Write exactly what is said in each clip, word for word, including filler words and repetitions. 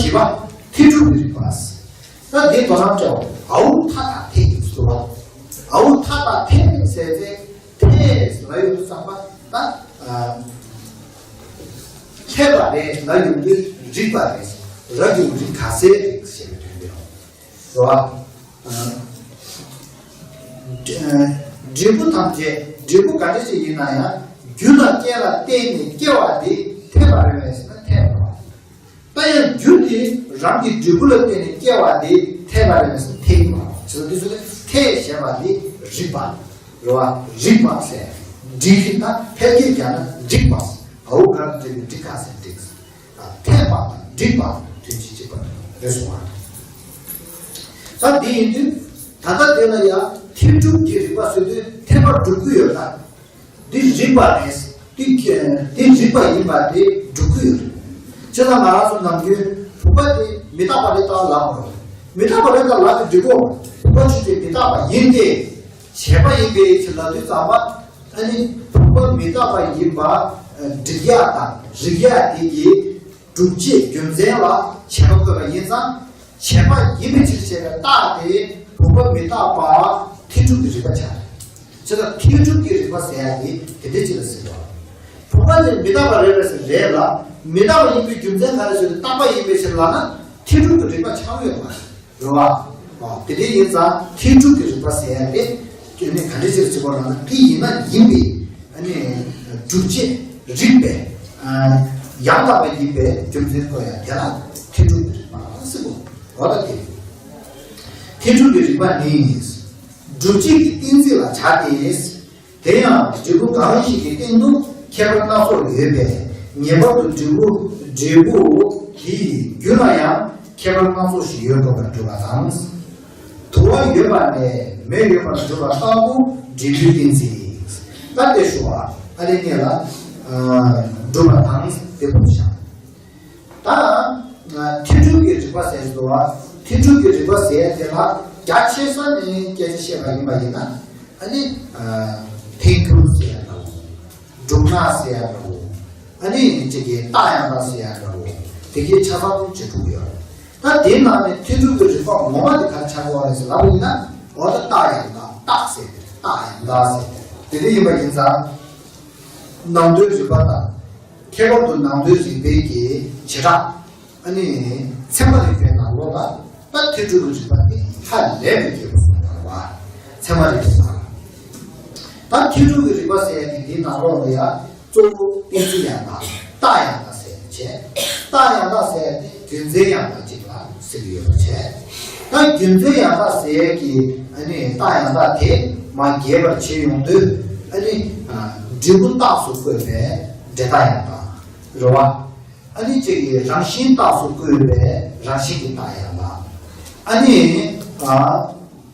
བཞི་པ། ཐེ་ཕྲུག་གི་རིགས་པ། ད་འདི་དོ་སྣང་སྤྲད་པ། ཨའུ་ཐ་དང་ཐེ་ཡིན་ཟེར་བ། ཨའུ་ཐ་དང་ཐེ་ཟེར་ཚེ་ཐེ་ཟེར་བ་ཡོད་དུས་ཙམ་པ་ད། ཨ། ཐེ་བ་རེད་ལ་ཡོང་དུས་རིགས་པ་རེད། ར་གི་རིགས་ག་ཟེར་རེད་ཞེས་པའི་དོན་དེ་རེད་བ། ཨ། འབྲས་བུ་ཐམས་ཅད་འབྲས་བུ་ག་འདྲ་ཞིག་ཡིན་ན་ཡང་རྒྱུ་དང་རྐྱེན་ལ་བརྟེན་ནས་སྐྱེ་བ་དེ་ཐེ་བ་རེད་པས་ཟེར་ན་ཐེ་བ་རེད་བ། ད་ཡང་རྒྱུ་དེ་རང་གི་འབྲས་བུ་ལ་བརྟེན་ནས་སྐྱེ་བ་དེ་ཐེ་བ་རེད་པས་ཟེར་ན་ཐེ་ཡིན་པ། བྱས་ཙང་འདི་ཚོ་ནི་ཐེ་ཞེས་པ་དེ་རིགས་པ་རེད་བ། རིགས་པ་ཟེར། འབྲས་རིགས་ད་ཕལ་སྐད་རྒྱག་ན་འགྲིག་པ། ཨའུ་ག་ལ་འགྲིག་གི་འགྲིག་ག་ཟེར་འགྲིག་ཐེ་བ་དང་འགྲིག་པ་དོན་གཅིག་གཅིག་པ་རེད་གསུངས་པ། ད་འདི་ཡིན་དུས་ད་ལྟ་དེ་ལ་ཡང་ཐེ་ཕྲུག་གི་རིགས་པ་ཟེར་དུས་ཐེ་བ་སྒྲུབ་ཀྱི་ཡོད་ད། འདི་རིགས་པ་རེད། འདི་འདི་རིགས་པ་ཡིན་པ་དེ་སྒྲུབ་ཀྱི་ཡོད་རེད། བྱས་ཙང་ང་རང་ཚོ་ནམ་རྒྱུན་བུམ་པ་དེ་མི་རྟག་པ་རེད་ད་ལབ་དགོས། མི་རྟག་པ་རེད་ད་ལབ་དུས་འགྲིག་གོ། བུམ་པ་ཆོས་ཅན་མི་རྟག་པ་ཡིན་ཏེ། བྱས་པ་ཡིན་པའི་ཕྱིར་ལབ་དུས་ཙམ་པ། ཨ་ནི་བུམ་པ་མི་རྟག་པ་ཡིན་པ་སྒྲིག་ཡག་དང་རིག་ཡག་དེ་གི་སྒྲུབ་བྱེད་རྒྱུ་མཚན་ལ་བྱས་པ་བཀོད་པ་ཡིན་ཙང་། བྱས་པ་ཡིན་པའི་ཕྱིར་ཞེས་པའི་རྟགས་དེ་བུམ་པ་མི་རྟག་པ་ཐེ་ཕྲུག་གི་རིགས་པ་ཆགས་རེད། བྱས་ཙང་ཐེ་ཕྲུག་གི་རིགས་པ་ཟེར་ཡག་དེ་དེ་འདྲ་ཅིག་ལ་ཟེར་བ། བུམ་པ་དེ་མི་རྟག་པ་རེད་པས་ཟེར་རེད་ལ། མི་རྟག་པ་ཡིན་པའི་རྒྱུ་མཚན་ག་རེ་ཟེར་ན་རྟག་པ་ཡིན་པའི་ཕྱིར་ལབ་ན་ཐེ་ཕྲུག་གི་རིགས་པ་ཆགས་ཡོད་མ་རེད། རེད་བ། དེ་འདྲ་ཡིན་ཙང་ཐེ་ཕྲུག་གི་རིགས་པ་ཟེར་ཡག་དེ་སྐྱོན་ནི་ག་འདྲ་ཅིག་ལ་བྱེད་པ་ལབ་ན་དེ་ཡིན་ན་ཡིན་པའི་ཨ་ནི་སྒྲུབ་བྱེད་རིགས་པས་ཡང་དག་པ་ཡིན་པའི་རྒྱུ་མཚན་བཀོད་ཡག་དེ་ལ་ཐེ་ཕྲུག་གི་རིགས་པ་ཟེར་གོ། འོ་ད་དེ་ཐེ་ཕྲུག་གི་རིགས་པ་ནི་སྒྲུབ་བྱེད་ཀྱི་གཏན་ཚིགས་ལ་བྱ་སྟེ། དེ་ཡང་འབྲས་བུ་གང་ཞིག་གི་སྟེང་དུ་ཁྱད་པར་སྣ་ཚོགས་ཡོད་པས་ངེས་པར་དུ་འབྲས་བུ་འབྲས་བུ་དེའི་རྒྱུ་ལ་ཡང་ཁྱད་པར་སྣ་ཚོགས་ཤིག་ཡོད་དགོས་པར་གྲུབ་པ་དང་། དུ་བ་ཡོད་པ་ལས་མེ་ཡོད་པར་གྲུབ་པ་ལྟ་བུ་འབྲས་བུའི་གཏན་ཚིགས། ད་དེ་ཞུ་བ་ཨ་ལེ་ནས་ལ་གྲུབ་པ་དང་དེ་པོ་བཞག་ད་ཐེ་ཕྲུག་གི་རིགས་པ་ཟེར་འདུག་བ། ཐེ་ཕྲུག་གི་རིགས་པ་ཟེར་དེ་ལ་རྒྱ་ཆེ་ས་ནས་སྐད་ཆ་བཤད་པ་ཡིན་པ་ཡིན་ན། ཨ་ནི་ཐེ་ཕྲུག་ཟེར་ཡག་འདྲ་བོ། འབྲུམ་ནག་ཟེར་ཡག་འདྲ་བོ། ཨ་ནི་ཅིག་གི་རྟ་ཡང་དག་ཟེར་ཡག་འདྲ་བོ། དེ་གའི་ཆ་ཚང་ཅིག་འགྲོ་གི་ཡོད་རེད། ད་དེའི་ནང་ནས་ཐེ་ཕྲུག་གི་རིགས་པ་ངོ་མ་དེ་ག་རེ་ཆགས་ཀྱི་ཡོད་རེད་ཟེར་ལབ་པ་ཡིན་ན། འོ་ད་རྟ་ཡང་དག་རྟགས་ཟེར་དེ་རེད། རྟ་ཡང་དག་ཟེར་དེ་དེ་འདྲ་ཡིན་པ་ཡིན་ཙང་། ནང་དོན་རིག་པ་དང་། ཁྱད་པར་དུ་ནང་དོན་རིག་པའི་གི་བྱེ་བྲག་ཨ་ནི་ཚད་མ་རིག་པའི་ནང་ལོགས་ལ་ད་ཐེ་ཕྲུག་གི་རིགས་པ་དེ་ཧ་ལས་པའི་རྒྱས་པ་གསུངས་པ་རེད་བ། ཚད་མ་རིག་པའི་ནང་། ད་ཐེ་ཕྲུག་གི་རིགས་པ་ཟེར་ཡག་དེ་དེའི་ནང་ལོགས་ལ་ཡ་གཙོ་བོ་གཏན་ཚིགས་ཡང་དག་རྟགས་ཡང་དག་ཟེར་བྱས། རྟགས་ཡང་དག་ཟེར་ཡག་དེ་རྒྱུ་མཚན་ཡང་དག་ཅིག་ལ་ཟེར་གྱི་ཡོད་པ་བྱས། ད་རྒྱུ་མཚན་ཡང་དག་ཟེར་ཡག་གི་ཨ་ནི་རྟགས་ཡང་དག་དེ་མར་རྒྱས་པར་བྱེད་ཡོང་དུས་ཨ་ནི་འབྲས་བུ་རྟགས་སུ་བཀོད་པའི་འབྲས་རྟགས་ཡང་དག་རེད་བ། ཨ་ནི་གཅིག་གིས་རང་བཞིན་རྟགས་སུ་བཀོད་པའི་རང་བཞིན་གྱི་རྟགས་ཡང་དག་ཨ་ནི། ཨ།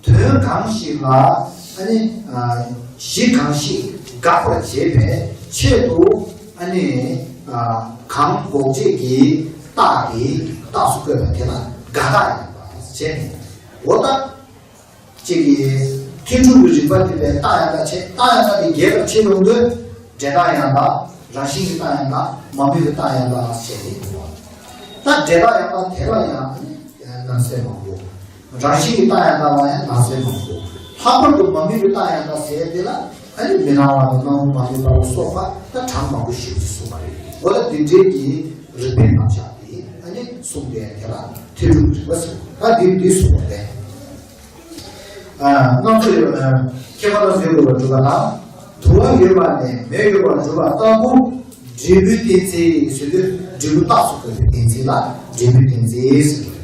དོན་གང་ཞིག་ལ་ཨ་ནི། ཨ། གཞི་གང་ཞིག་དགག་པར་བྱེད་པའི་ཆེད་དུ་ཨ་ནི། ཨ། གང་འགོག་བྱེད་ཀྱི་རྟགས་དེ་རྟགས་སུ་བཀོད་པ་དེ་ལ་དགག་རྟགས་ཡང་དག་ཟེར་ནས། འོ་ད། གཅིག་གིས་ཐེ་ཕྲུག་གི་རིགས་པ་དེ་ལས་རྟགས་ཡང་དག་བྱས། རྟགས་ཡང་དག་དེ་རྒྱས་པར་བྱེད་ཡོང་དུས་འབྲས་རྟགས་ཡང་དག་རང་བཞིན་གྱི་རྟགས་ཡང་དག་མ་དམིགས་པའི་རྟགས་ཡང་དག་ཟེར་ནས་འདུག་ད་འབྲས་རྟགས་ཡང་དག་དེ་ལ་ཡང་ནང་གསེས་མང་པོ། རང་བཞིན་གྱི་རྟགས་ཡང་དག་ལ་ཡང་ནང་གསེས་མང་པོ། ལྷག་པར་དུ་མ་དམིགས་པའི་རྟགས་ཡང་དག་ཟེར་དེ་ལ་ཨ་ནི་མི་སྣང་བ་དང་སྣང་བ་མ་དམིགས་པ་ལ་སོགས་པ་ད་གྲངས་མང་པོ་ཞིག་གསུངས་པ་རེད། འོ་ད་འདི་འདྲའི་གི་རིགས་པའི་རྣམ་གཞག་དེ་ཨ་ནི་གསུངས་པའི་དེ་ལ་ཐེ་ཕྲུག་རིགས་པ་ཟེར། ད་འདི་འདི་གསུངས་པ་རེད། སྣ་ཚོགས་ཡོད་པ་ཁྱད་པར་སྣ་ཚོགས་ཡོད་དགོས་པར་གྲུབ་པ་དང་། དུ་བ་ཡོད་པ་ནས་མེ་ཡོད་པར་གྲུབ་པ་ལྟ་བུ་འབྲས་བུའི་གཏན་ཚིགས་ཟེར་དུས་འབྲས་བུ་རྟགས་སུ་བཀོད་པའི་གཏན་ཚིགས་ལ་འབྲས་བུའི་གཏན་ཚིགས་ཟེར་བ་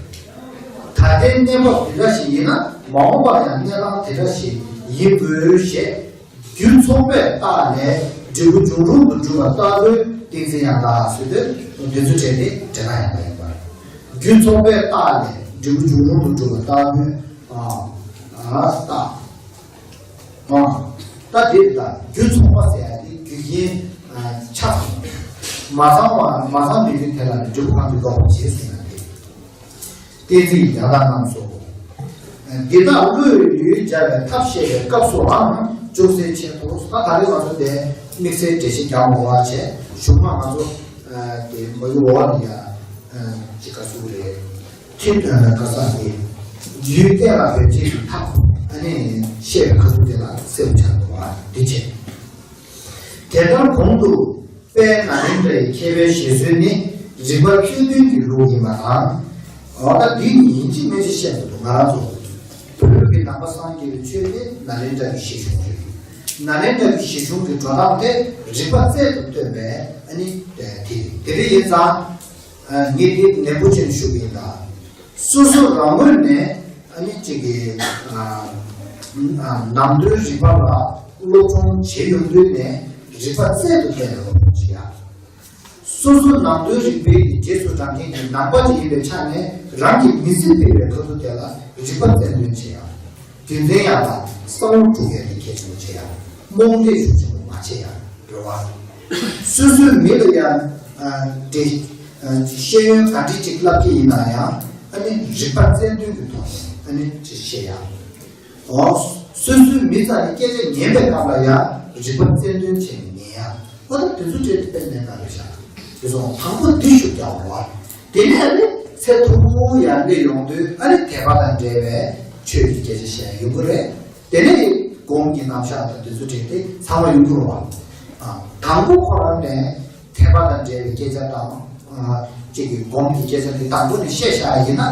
རེད། ད་ལྟའི་གནས་བབ་དེ་འདྲ་ཞིག་ཡིན་ན་མ་འོངས་པར་ཡང་གནས་སྟངས་དེ་འདྲ་ཞིག་ཡིན་དགོས་ཞེས་རྒྱུ་ཚོགས་པའི་རྟགས་ལས་འབྲས་བུ་འབྱུང་རུང་དུ་གྲུབ་པ་ལྟ་བུའི་གཏན་ཚིགས་ཡང་དག་ཟེར་དུས་འདི་ཚོ་བྲལ་ཏེ་འབྲས་རྟགས་ཡང་དག་ཡིན་པ་རེད། རྒྱུ་ཚོགས་པའི་རྟགས་ལས་འབྲས་བུ་འབྱུང་རུང་དུ་གྲུབ་པ་ལྟ་བུའི། ཨ། ཨ། རྟགས། ཨ། ད་དེ་ལྟར་རྒྱུ་ཚོགས་པ་ཟེར་ཡ་དེ་རྒྱུ་རྐྱེན་ཆ་ཚང་བ། མ་ཚང་བ་མ་ཚང་མི་རྒྱུ་དེ་ལ་ནི་འབྲས་བུ་གང་དུ་འགོག་པར་བྱེད་ཟེར་ན་དེ། གཏན་ཚིགས་ཡང་དག་རྣམས་སོ། འདི་དག་བློས་ཡུལ་སྦྱར་བའི་ཐབས་བཤད་པའི་སྐབས་སུའང་ཅུང་ཟད་ཆེད་དུ། ད་ད་རེས་ང་ཚོ་དེ་དམིགས་བསལ་འགྲེལ་བཤད་རྒྱག་མ་དགོས་པ་བྱས་གཞུག་མ་ང་ཚོ་དེ་མ་གི་འོག་ལ་ཡ། ཅིག་ག་ཟུག་རེད། ཁྲིད་དོན་ལ་ག་ས་རེད། རྒྱུའི་གཏན་ལ་ཕེབས་བྱེད་ཀྱི་ཐབས་ཨ་ནི་བཤད་པའི་ཁ་ཐུག་དེ་ལ་གསལ་པོ་ཆགས་འདུག་བ་འདི་བྱས། དེ་ལྟར་གོང་དུ་དཔལ་ནཱ་ལེནྡྲའི་མཁས་པའི་བཞེད་སྲོལ་ནི་རིག་པ་རྩལ་འདོན་གྱི་ལུགས་ཡིན་པ་དང་། འོ་ད་འདི་ནི་ཡིན་གཅིག་མིན་གཅིག་བཤད་འདུག་ང་རང་ཚོ་བོད་ཀྱི་ནང་པ་སངས་རྒྱས་པའི་ཆོས་དེ་ནཱ་ལེནྡྲ་གི་བཞེད་གཞུང་རེད། ནཱ་ལེནྡྲ་གི་བཞེད་གཞུང་གི་འགྲོ་སྟངས་དེ་རིག་པ་རྩལ་དུ་བཏོན་པའི་ཨ་ནི་དེ་རེད། དེ་འདྲ་ཡིན་ཙང་། ཨ། ངས་འདི་ནན་པོ་བྱས་ནས་ཞུ་གི་ཡིན་ད། སོ་སོ་རང་ངོས་ནས་ཨ་ནི་གཅིག་གི་ཨ་ཨ་ནང་དོན་རིག་པ་ལ་སློབ་སྦྱོང་བྱེད་ཡོང་དུས་ནས་རིག་པ་རྩལ་དུ་བསྟན་ནས་སློབ་སྦྱོང་བྱེད་ཡ། སོ་སོ་ནང་དོན་རིག་པའི་རྗེས་སུ་འབྲང་མཁན་གྱི་ནང་པ་ཅིག་ཡིན་པའི་ཆ་ནས་རང་གི་མི་ཚེ་སྤེལ་བའི་ཁ་ཐུག་དེ་ལ་རིག་པ་རྩལ་འདོན་བྱེད་ཡ། རྒྱུ་མཚན་ཡང་ལ་བསམ་བློ་འཁྲུག་ཡ་དེ་གལ་ཆེན་པོ་བྱེད་ཡ། རྨོངས་དད་ཤུགས་ཆེན་པོ་མ་བྱེད་ཡ། རེད་བ། སོ་སོའི་མི་ལ་ཡང་ཨ་འདྲི་ཨ་ཤེས་ཡོན་ག་འདྲ་ཅིག་བསླབ་ཀྱི་ཡིན་ན་ཡང་ཨ་ནི་རིག་པ་རྩལ་འདོན་གྱི་ཐོག་ནས་ཨ་ནི་ཅིག་བཤད་ཡ། འོ། སོ་སོའི་མི་རྩ་ནས་སྐད་ཆ་ཉན་པའི་སྐབས་ལ་ཡང་རིག་པ་རྩལ་འདོན་བྱས་ནས་ཉན་ཡ། འོ་ད་དེ་ཚོ་བྲིས་ཏེ་དཔེ་མེད་པ་རེད་ཤག་དེ་སོང་དང་པོ་འདི་ཤུགས་རྒྱག་དགོས་བ། དེ་ནས་ནི་ཚེ་ཐུང་ངུ་ཡར་སླེབས་ཡོང་དུས་ཨ་ནི་དད་པ་དང་འབྲེལ་བའི་ཆོས་ཀྱི་སྐད་ཆ་བཤད་ཡོང་གི་རེད། དེ་ནས་སྒོམ་གྱི་རྣམ་གཞག་དང་དེ་ཚོ་བྲིས་ཏེ་ཚང་མ་ཡོང་གི་རེད་བ། ཨ། དང་པོ་ཁོ་རང་ནས་དད་པ་དང་འབྲེལ་བའི་སྐད་ཆ་དང་། ཨ། གཅིག་གི་སྒོམ་གྱི་སྐད་ཆ་དེ་དང་པོ་ནས་བཤད་བཞག་ཡིན་ན་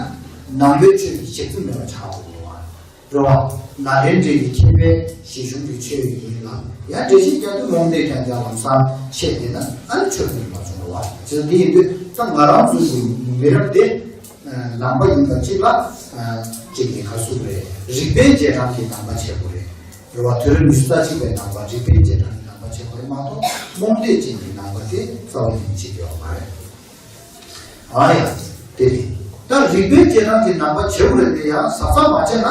ནང་པའི་ཆོས་ཀྱི་གཞི་རྩ་མེད་པ་ཆགས་འགྲོ་གི་རེད་བ། རེད་བ། ནཱ་ལེནྡྲའི་མཁས་པའི་བཞེད་གཞུང་གི་ཆོས་ཡིན་ལ། ཡང་འགྲེལ་བཤད་རྒྱག་དུས་རྨོངས་དད་ཀྱང་ཀྱང་ལམ་སང་བཤད་བསྡད་ན་ཨ་ནི་ཆོས་ཉིད་མ་བྱུང་བ། བྱས་ཙང་འདི་ཡིན་དུས་ད་ང་རང་ཚོའི་མི་རབས་དེ་ནང་པ་ཡིན་པ་གཅིག་ལ་གཅིག་ནས་ག་ཟུག་རེད། རིག་པའི་རྗེས་འབྲང་གི་ནང་པ་བྱེད་དགོས་རེད། རེད་བ། དུས་རབས་ཉི་ཤུ་རྩ་གཅིག་པའི་ནང་པ་རིག་པའི་རྗེས་འབྲང་གི་ནང་པ་བྱེད་དགོས་རེད་མ་གཏོགས་རྨོངས་དད་ཅན་གྱི་ནང་པ་དེ་རྩ་བ་ནས་བྱེད་ཀྱི་ཡོད་མ་རེད། ཨ་ཡ། དེ་རེད། ད་རིག་པའི་རྗེས་འབྲང་གི་ནང་པ་བྱེད་དགོས་རེད་དེ་ཡང་གཟབ་གཟབ་མ་བྱས་ན།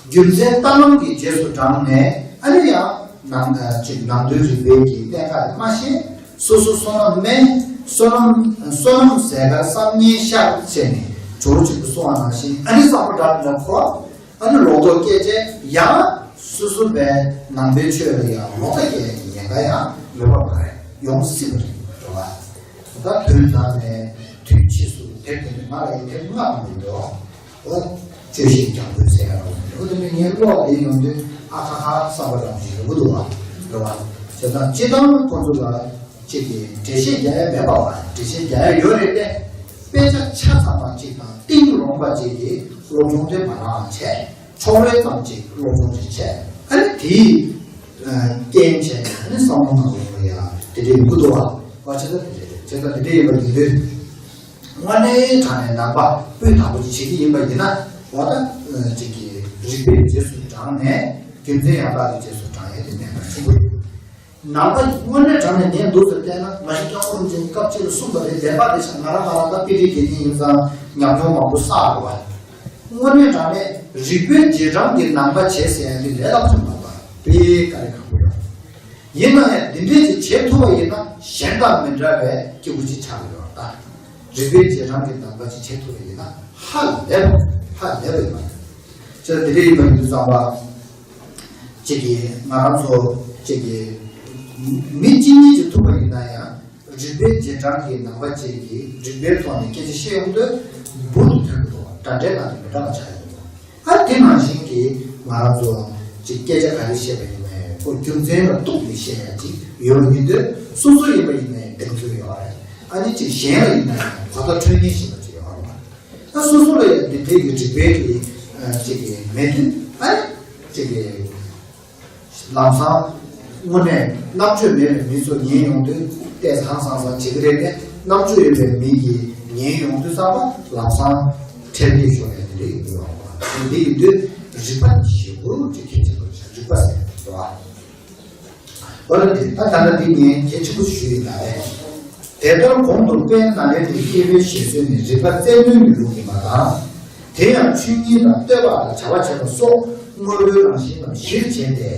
རྒྱུ་མཚན་ལྟར་སྣང་གི་རྗེས་སུ་འབྲངས་ནས་ཨ་ནི་ཡང་ནང་ཅིག་ནང་དོན་རིག་པའི་གི་གནད་འགག་དེ་མ་ཤེས། སོ་སོ་བསོད་ནམས་དམན། བསོད་ནམས་བསོད་ནམས་ཟད་པར་བསམ་ངན་ཤར་བྱས་ནས་ཇོ་བོ་གཅིག་པུ་གསུངས་པ་ནང་བཞིན་ཨ་ནི་བསམ་པ་འདྲ་འདྲ་འཁོར། ཨ་ནི་ལོག་རྟོག་སྐྱེས་བྱས་ཡང་སོ་སོ་བའི་ནང་པའི་ཆོས་ལ་ཡང་ལོག་ལྟ་སྐྱེ་ཡ་གི་ཉེན་ཁ་ཡང་མེད་པ་མ་རེད། ཡོང་སྲིད་པ་རེད། རེད་བ། ད་དུས་ནམ་ནས་དུས་ཕྱིས་སུ་དེབ་དེ་ནི་ང་ལ་ཡང་དེབ་ལྔ་མ་ཡིན་འདུག་འོ། དཔྱོད་ཤེས་རྒྱང་འབོད་ཟེར་ཡ་རོ་འོ་དེ་ནི་ངའི་བློ་ལ་ཡོང་དུས་ཨ་ཁ་ཁ་བསམ་པ་རང་བཞིན་ཡོང་གི་འདུག་བ། རེད་བ། བྱས་ཙང་སྤྱི་བཏང་ཁོ་ཚོ་ལ་གཅིག་གིས་འགྲེལ་བཤད་རྒྱག་ཡ་མེད་པ་བ། འགྲེལ་བཤད་རྒྱག་ཡ་ཡོད་རེད་དེ། དཔེ་ཆ་ཆ་ཚང་བ་གཅིག་དང་གཏིང་རོང་བ་གཅིག་གིས་སློབ་སྦྱོང་དེ་མ་རང་བྱས། ཕྱོགས་རེ་ཙམ་གཅིག་སློབ་སྦྱོང་ཅིག་བྱས། ཨ་ནི་དེའི་རྐྱེན་བྱས་ནས་ཨ་ནི་བསམ་བློ་ནང་ལོགས་ལ་ཡ་དེ་འདྲའི་ཡོང་གི་འདུག་བ། བ་བྱས་ཙང་དེ་འདྲའི་རེད། བྱས་ཙང་དེ་འདྲའི་ཡིན་པ་ཡིན་དུས། དངོས་གནས་དྲང་ནས་ནང་པ་སྤུས་དག་པོ་ཅིག་བྱེད་ཀྱི་ཡིན་པ་ཡིན་ན། འོ་ད་ཅིག་གི་རིག་པའི་རྗེས་སུ་འབྲངས་ནས་རྒྱུ་མཚན་ཡང་དག་གི་རྗེས་སུ་འབྲང་ཡས་དེ་གནད་འགག་ཆེན་པོ་རེད། ནང་པ་དངོས་གནས་དྲང་ནས་ངས་འདུག་ཟེར་བལྟས་ན། མ་གཞི་སྐྱབས་མགོན་རིན་པོ་ཆེས་སྐབས་གཅིག་ལ་གསུངས་པ་རེད། བདེན་པ་རེད་ཤག་ང་རང་ང་རང་ད་པི་ཊི་དགེ་རྒན་ཡིན་ཙང་ཉམས་མྱོང་མང་པོ་བསགས་རེད་བ། དངོས་གནས་དྲང་གནས་རིག་པའི་རྗེས་འབྲང་གི་ནང་པ་བྱེད་ཟེར་ཡ་འདི་ལས་སླ་པོ་ཅིག་མ་རེད་བ། དཔེ་དཀའ་ལས་ཁག་པོ་ཡོད། ཡིན་ན་ཡང་འདི་འདྲས་ཅིག་བྱེད་ཐུབ་པ་ཡིན་ན་གཞན་དང་མི་འདྲ་བའི་སྐྱེས་བུ་ཅིག་ཆགས་ཀྱི་ཡོད་རེད་ད། རིག་པའི་རྗེས་འབྲང་གི་ནང་པ་ཅིག་བྱེད་ཐུབ་པ་ཡིན་ན་ཧ་ལས་པ་ཧ་ལས་པ་ཡོད་པ་རེད། ཅེས་འདི་འདྲས་ཡིན་པ་ཡིན་དུས་ཙམ་པ། གཅིག་གིས་ང་རང་ཚོ་གཅིག་གིས་མི་གཅིག་གཉིས་ཀྱིས་ཐུབ་པ་ཡིན་ན་ཡང་རིག་པའི་རྗེས་འབྲང་གི་ནང་པ་གཅིག་གིས་རིག་པའི་ཐོག་ནས་སྐད་ཆ་བཤད་ཡོང་དུས་འབུར་དུ་ཐོན་གྱི་འདུག་འདྲ་འདྲའི་ནང་དུ་མི་འདྲ་བ་ཆགས་ཡོང་གི་འདུག་ཨ་དེ་ནང་བཞིན་གྱི་ང་རང་ཚོ་གཅིག་སྐད་ཆ་ག་རེ་བཤད་པ་ཡིན་ནའི་ཁོ་རྒྱུ་མཚན་ལ་གཏུགས་ནས་བཤད་ཡ་གཅིག་ཡོད་པ་ཡིན་དུས་སོ་སོ་ཡིན་པ་ཡིན་ནའི་གདེང་ཚོད་ཡོད་རེད། ཨ་ནི་གཅིག་གཞན་ལ་ཡིན་ན་ཡང་གོ་བརྡ་འཕྲོད་མཁན་ཞིག་ལ་གཅིག་ཡོད་རེད་བ། ད་སོ་སོ་ལ་ཡང་འདི་འདྲའི་གི་རིག་པའི་གི་ཨ་ཅིག་གི་མེད་དུས་ཨ་ཅིག་གི་ལམ་སང་དངོས་གནས་རྣམ་དཔྱོད་མེད་པའི་མི་ཚོ་ཉན་ཡོང་དུས་ཏོག་ཙམ་ཧང་སང་སང་བྱེད་ཀྱི་རེད་དེ། རྣམ་དཔྱོད་ཡོད་པའི་མི་གིས་ཉན་ཡོང་དུས་ཙམ་པ་ལམ་སང་ཁྲེལ་བསྡད་ཤོར་ཡ་འདི་འདྲ་ཡོང་གི་ཡོད་རེད་བ། འདི་ཡིན་དུས་རིག་པ་ཞེ་པོ་ཅིག་གལ་ཆེན་པོ་རེད། རིག་པ་ཟེར་བ། འོ་ལ་འདི་ད་ད་ལྟ་འདི་ངས་གལ་ཆེན་པོ་ཞུ་ཡིན་ད་རེད། དེ་ལྟར་གོང་དུ་དཔལ་ནཱ་ལེནྡྲའི་མཁས་པའི་བཞེད་སྲོལ་ནི་རིག་པ་རྩལ་འདོན་གྱི་ལུགས་ཡིན་པ་དང་། དེ་ཡང་ཆོས་ཉིད་དང་བསྟོད་པ་དང་བྱ་བ་བྱེད་པ་སོགས་དངོས་པོའི་རང་བཞིན་རྣམས་གཞིར་བྱས་ཏེ།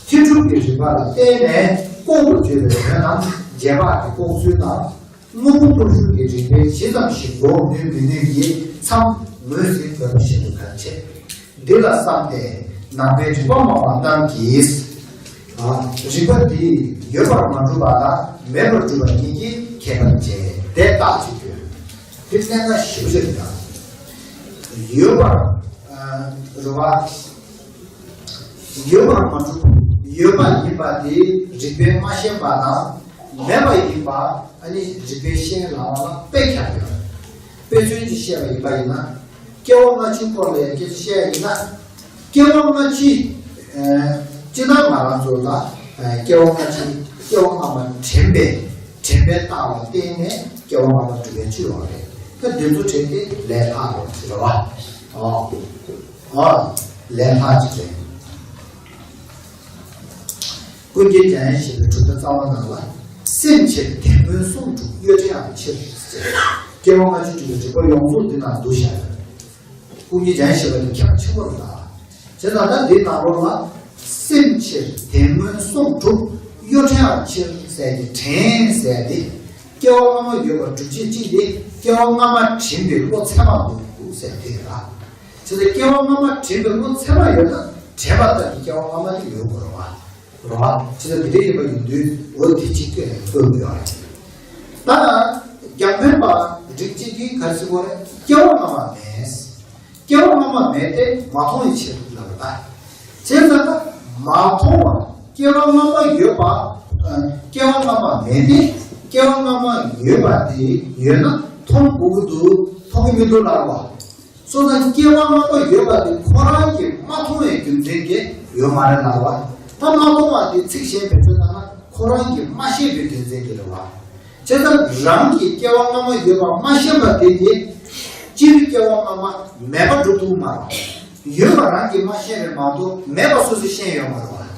ཐེག་གྲུབ་ཀྱི་རིགས་པ་ལ་བརྟེན་ནས་ལྐོག་ཏུ་བརྗོད་པའི་དོན་རྣམས་རྗེས་དཔག་གི་ལྐོག་ཚུལ་དང་། དངོས་པོ་སྟོབས་ཞུགས་ཀྱི་རིགས་པས་ཇི་ཙམ་ཞིག་འགོག་ནུས་མི་ནུས་ཀྱི་མཚམས་ངོས་ཟིན་དགོས་པ་ཞིག་ཏུ་གལ་ཆེ། འདི་ལ་བསམས་ཏེ་ནང་པའི་རིག་པ་སྨྲ་བ་རྣམས་ཀྱིས། ཨ། རིག་པ་འདི་ཡོད་པར་མ་གྲུབ་པ་དང་མེད་པར་གྲུབ་པ་གཉིས་ཀྱི་ཁྱད་པར་འབྱེད་དེ་རྟགས་ཅིག་བརྗོད། དེ་གནད་འགག་ཞེ་པོ་ཅིག་རེད། ཡོད་པར་རེད་བ། ཡོད་པར་མ་གྲུབ། ཡོད་པ་ཡིན་པ་དེ་རིགས་པས་མ་ཤེས་པ་དང་། མེད་པ་ཡིན་པ་ཨ་ནི་རིགས་པས་ཤེས་སླ་བ་ལ་དཔེ་ཁྱབ་ཡོད། དཔེ་མཚོན་གྱིས་བཤད་པ་ཡིན་པ་ཡིན་ན། སྐྱེ་བ་སྔ་ཕྱི་སྐོར་ལ་སྐད་ཆ་བཤད་ཡ་ཡིན་ན། སྐྱེ་བ་སྔ་ཕྱི། ཨ། སྤྱིར་བཏང་ང་རང་ཚོ་ལ། ཨ། སྐྱེ་བ་སྔ་ཕྱི། སྐྱེ་བ་སྔ་མ་དྲན་པས། དྲན་པའི་རྟགས་ལ་བརྟེན་ནས་སྐྱེ་བ་སྔ་མ་གྲུབ་པའི་ཕྱིར་རོ་རེད། ད་འདི་ཚོ་དྲན་ཏེ་ལས་ལྷག་རོ་ཟེར་བ། ཨོ། ཨོ། ལས་ལྷག་ཅིག་རེད། ཀུན་མཁྱེན་འཇམ་དབྱངས་བཞད་པའི་གྲུབ་མཐའ་རྩ་བ་ནང་ལ། སེམས་ཕྱིར་དད་མོས་གསུམ་གྲུབ་གཡོ་བྲལ་བའི་ཕྱིར་ཟེར། སྐྱེ་བ་སྔ་ཕྱི་གྲུབ་པའི་རིགས་པ་ཡོངས་རྫོགས་འདི་ན་འདུ་བཞག་ཡོད། ཀུན་མཁྱེན་འཇམ་དབྱངས་བཞད་པ་དེ་ཁྱབ་ཆེན་པོ་རེད་ད། བྱས་ཙང་ད་འདི་ནང་ལོགས་ལ། སེམས་ཕྱིར་དད་མོས་གསུམ་གྲུབ་གཡོ་བྲལ་བའི་ཕྱིར་ཟེར་གྱི་དྲན་ཟེར་ཏེ། སྐྱེ་བ་སྔ་མ་ཡོད་པ་སྒྲུབ་བྱེད་གཅིག་དེ་སྐྱེ་བ་སྔ་མ་དྲན་པའི་བློ་ཚད་མ་འདུག་ཟེར་དེ་རེད་ད། བྱས་ཙང་སྐྱེ་བ་སྔ་མ་དྲན་པའི་བློ་ཚད་མ་ཡོད་ན་དྲན་པ་ལྟར་གྱི་སྐྱེ་བ་སྔ་མ་དེ་ཡོད་དགོས་རེད་བ། རེད་བ། ཇི་ལྟར་དེ་འདྲ་ཡིན་པ་ཡིན་དུས་འོ་དེ་གཅིག་གིས་ལན་སྤྲོད་དགོས་པ་རེད། ད་རྒྱང་འཕེན་པ་རིགས་གཅིག་གིས་ག་རེ་ཟེར་དགོས་རེད། སྐྱེ་བ་སྔ་མ་མེད། སྐྱེ་བ་སྔ་མ་མེད་དེ་མ་མཐོང་བའི་ཕྱིར་ལབ་པ་ད། བྱས་ཙང་ད་མ་མཐོང་བ། སྐྱེ་བ་སྔ་མ་ཡོད་པ། ཨ། སྐྱེ་བ་སྔ་མ་མེད་དེ་སྐྱེ་བ་སྔ་མ་ཡོད་པ་དེ་ཡོད་ན་མཐོང་དགོས་ཀྱི་འདུག་མཐོང་གི་མི་འདུག་ལབ་པ། སོང་ཙང་སྐྱེ་བ་སྔ་མ་ཡོད་པ་དེ་ཁོ་རང་གིས་མ་མཐོང་བའི་རྒྱུ་མཚན་གྱིས་ཡོད་མ་རེད་ལབ་པ། ད་མ་མཐོང་བ་དེ་ཚིག་གཞན་བེད་སྤྱོད་བཏང་ན་ཁོ་རང་གིས་མ་ཤེས་པའི་རྒྱུ་མཚན་གྱིས་རེད་བ། བྱས་ཙང་རང་གིས་སྐྱེ་བ་སྔ་མ་ཡོད་པ་མ་ཤེས་པ་དེ་གིས་སྤྱིར་སྐྱེ་བ་སྔ་མ་མེད་པ་སྒྲུབ་ཐུབ་མ་རེད། ཡོད་པ་རང་གིས་མ་ཤེས་པས་མ་གཏོགས་མེད་པ་སོ་སོས་ཤེས་ཡོད་མ་རེད་བ། བྱས་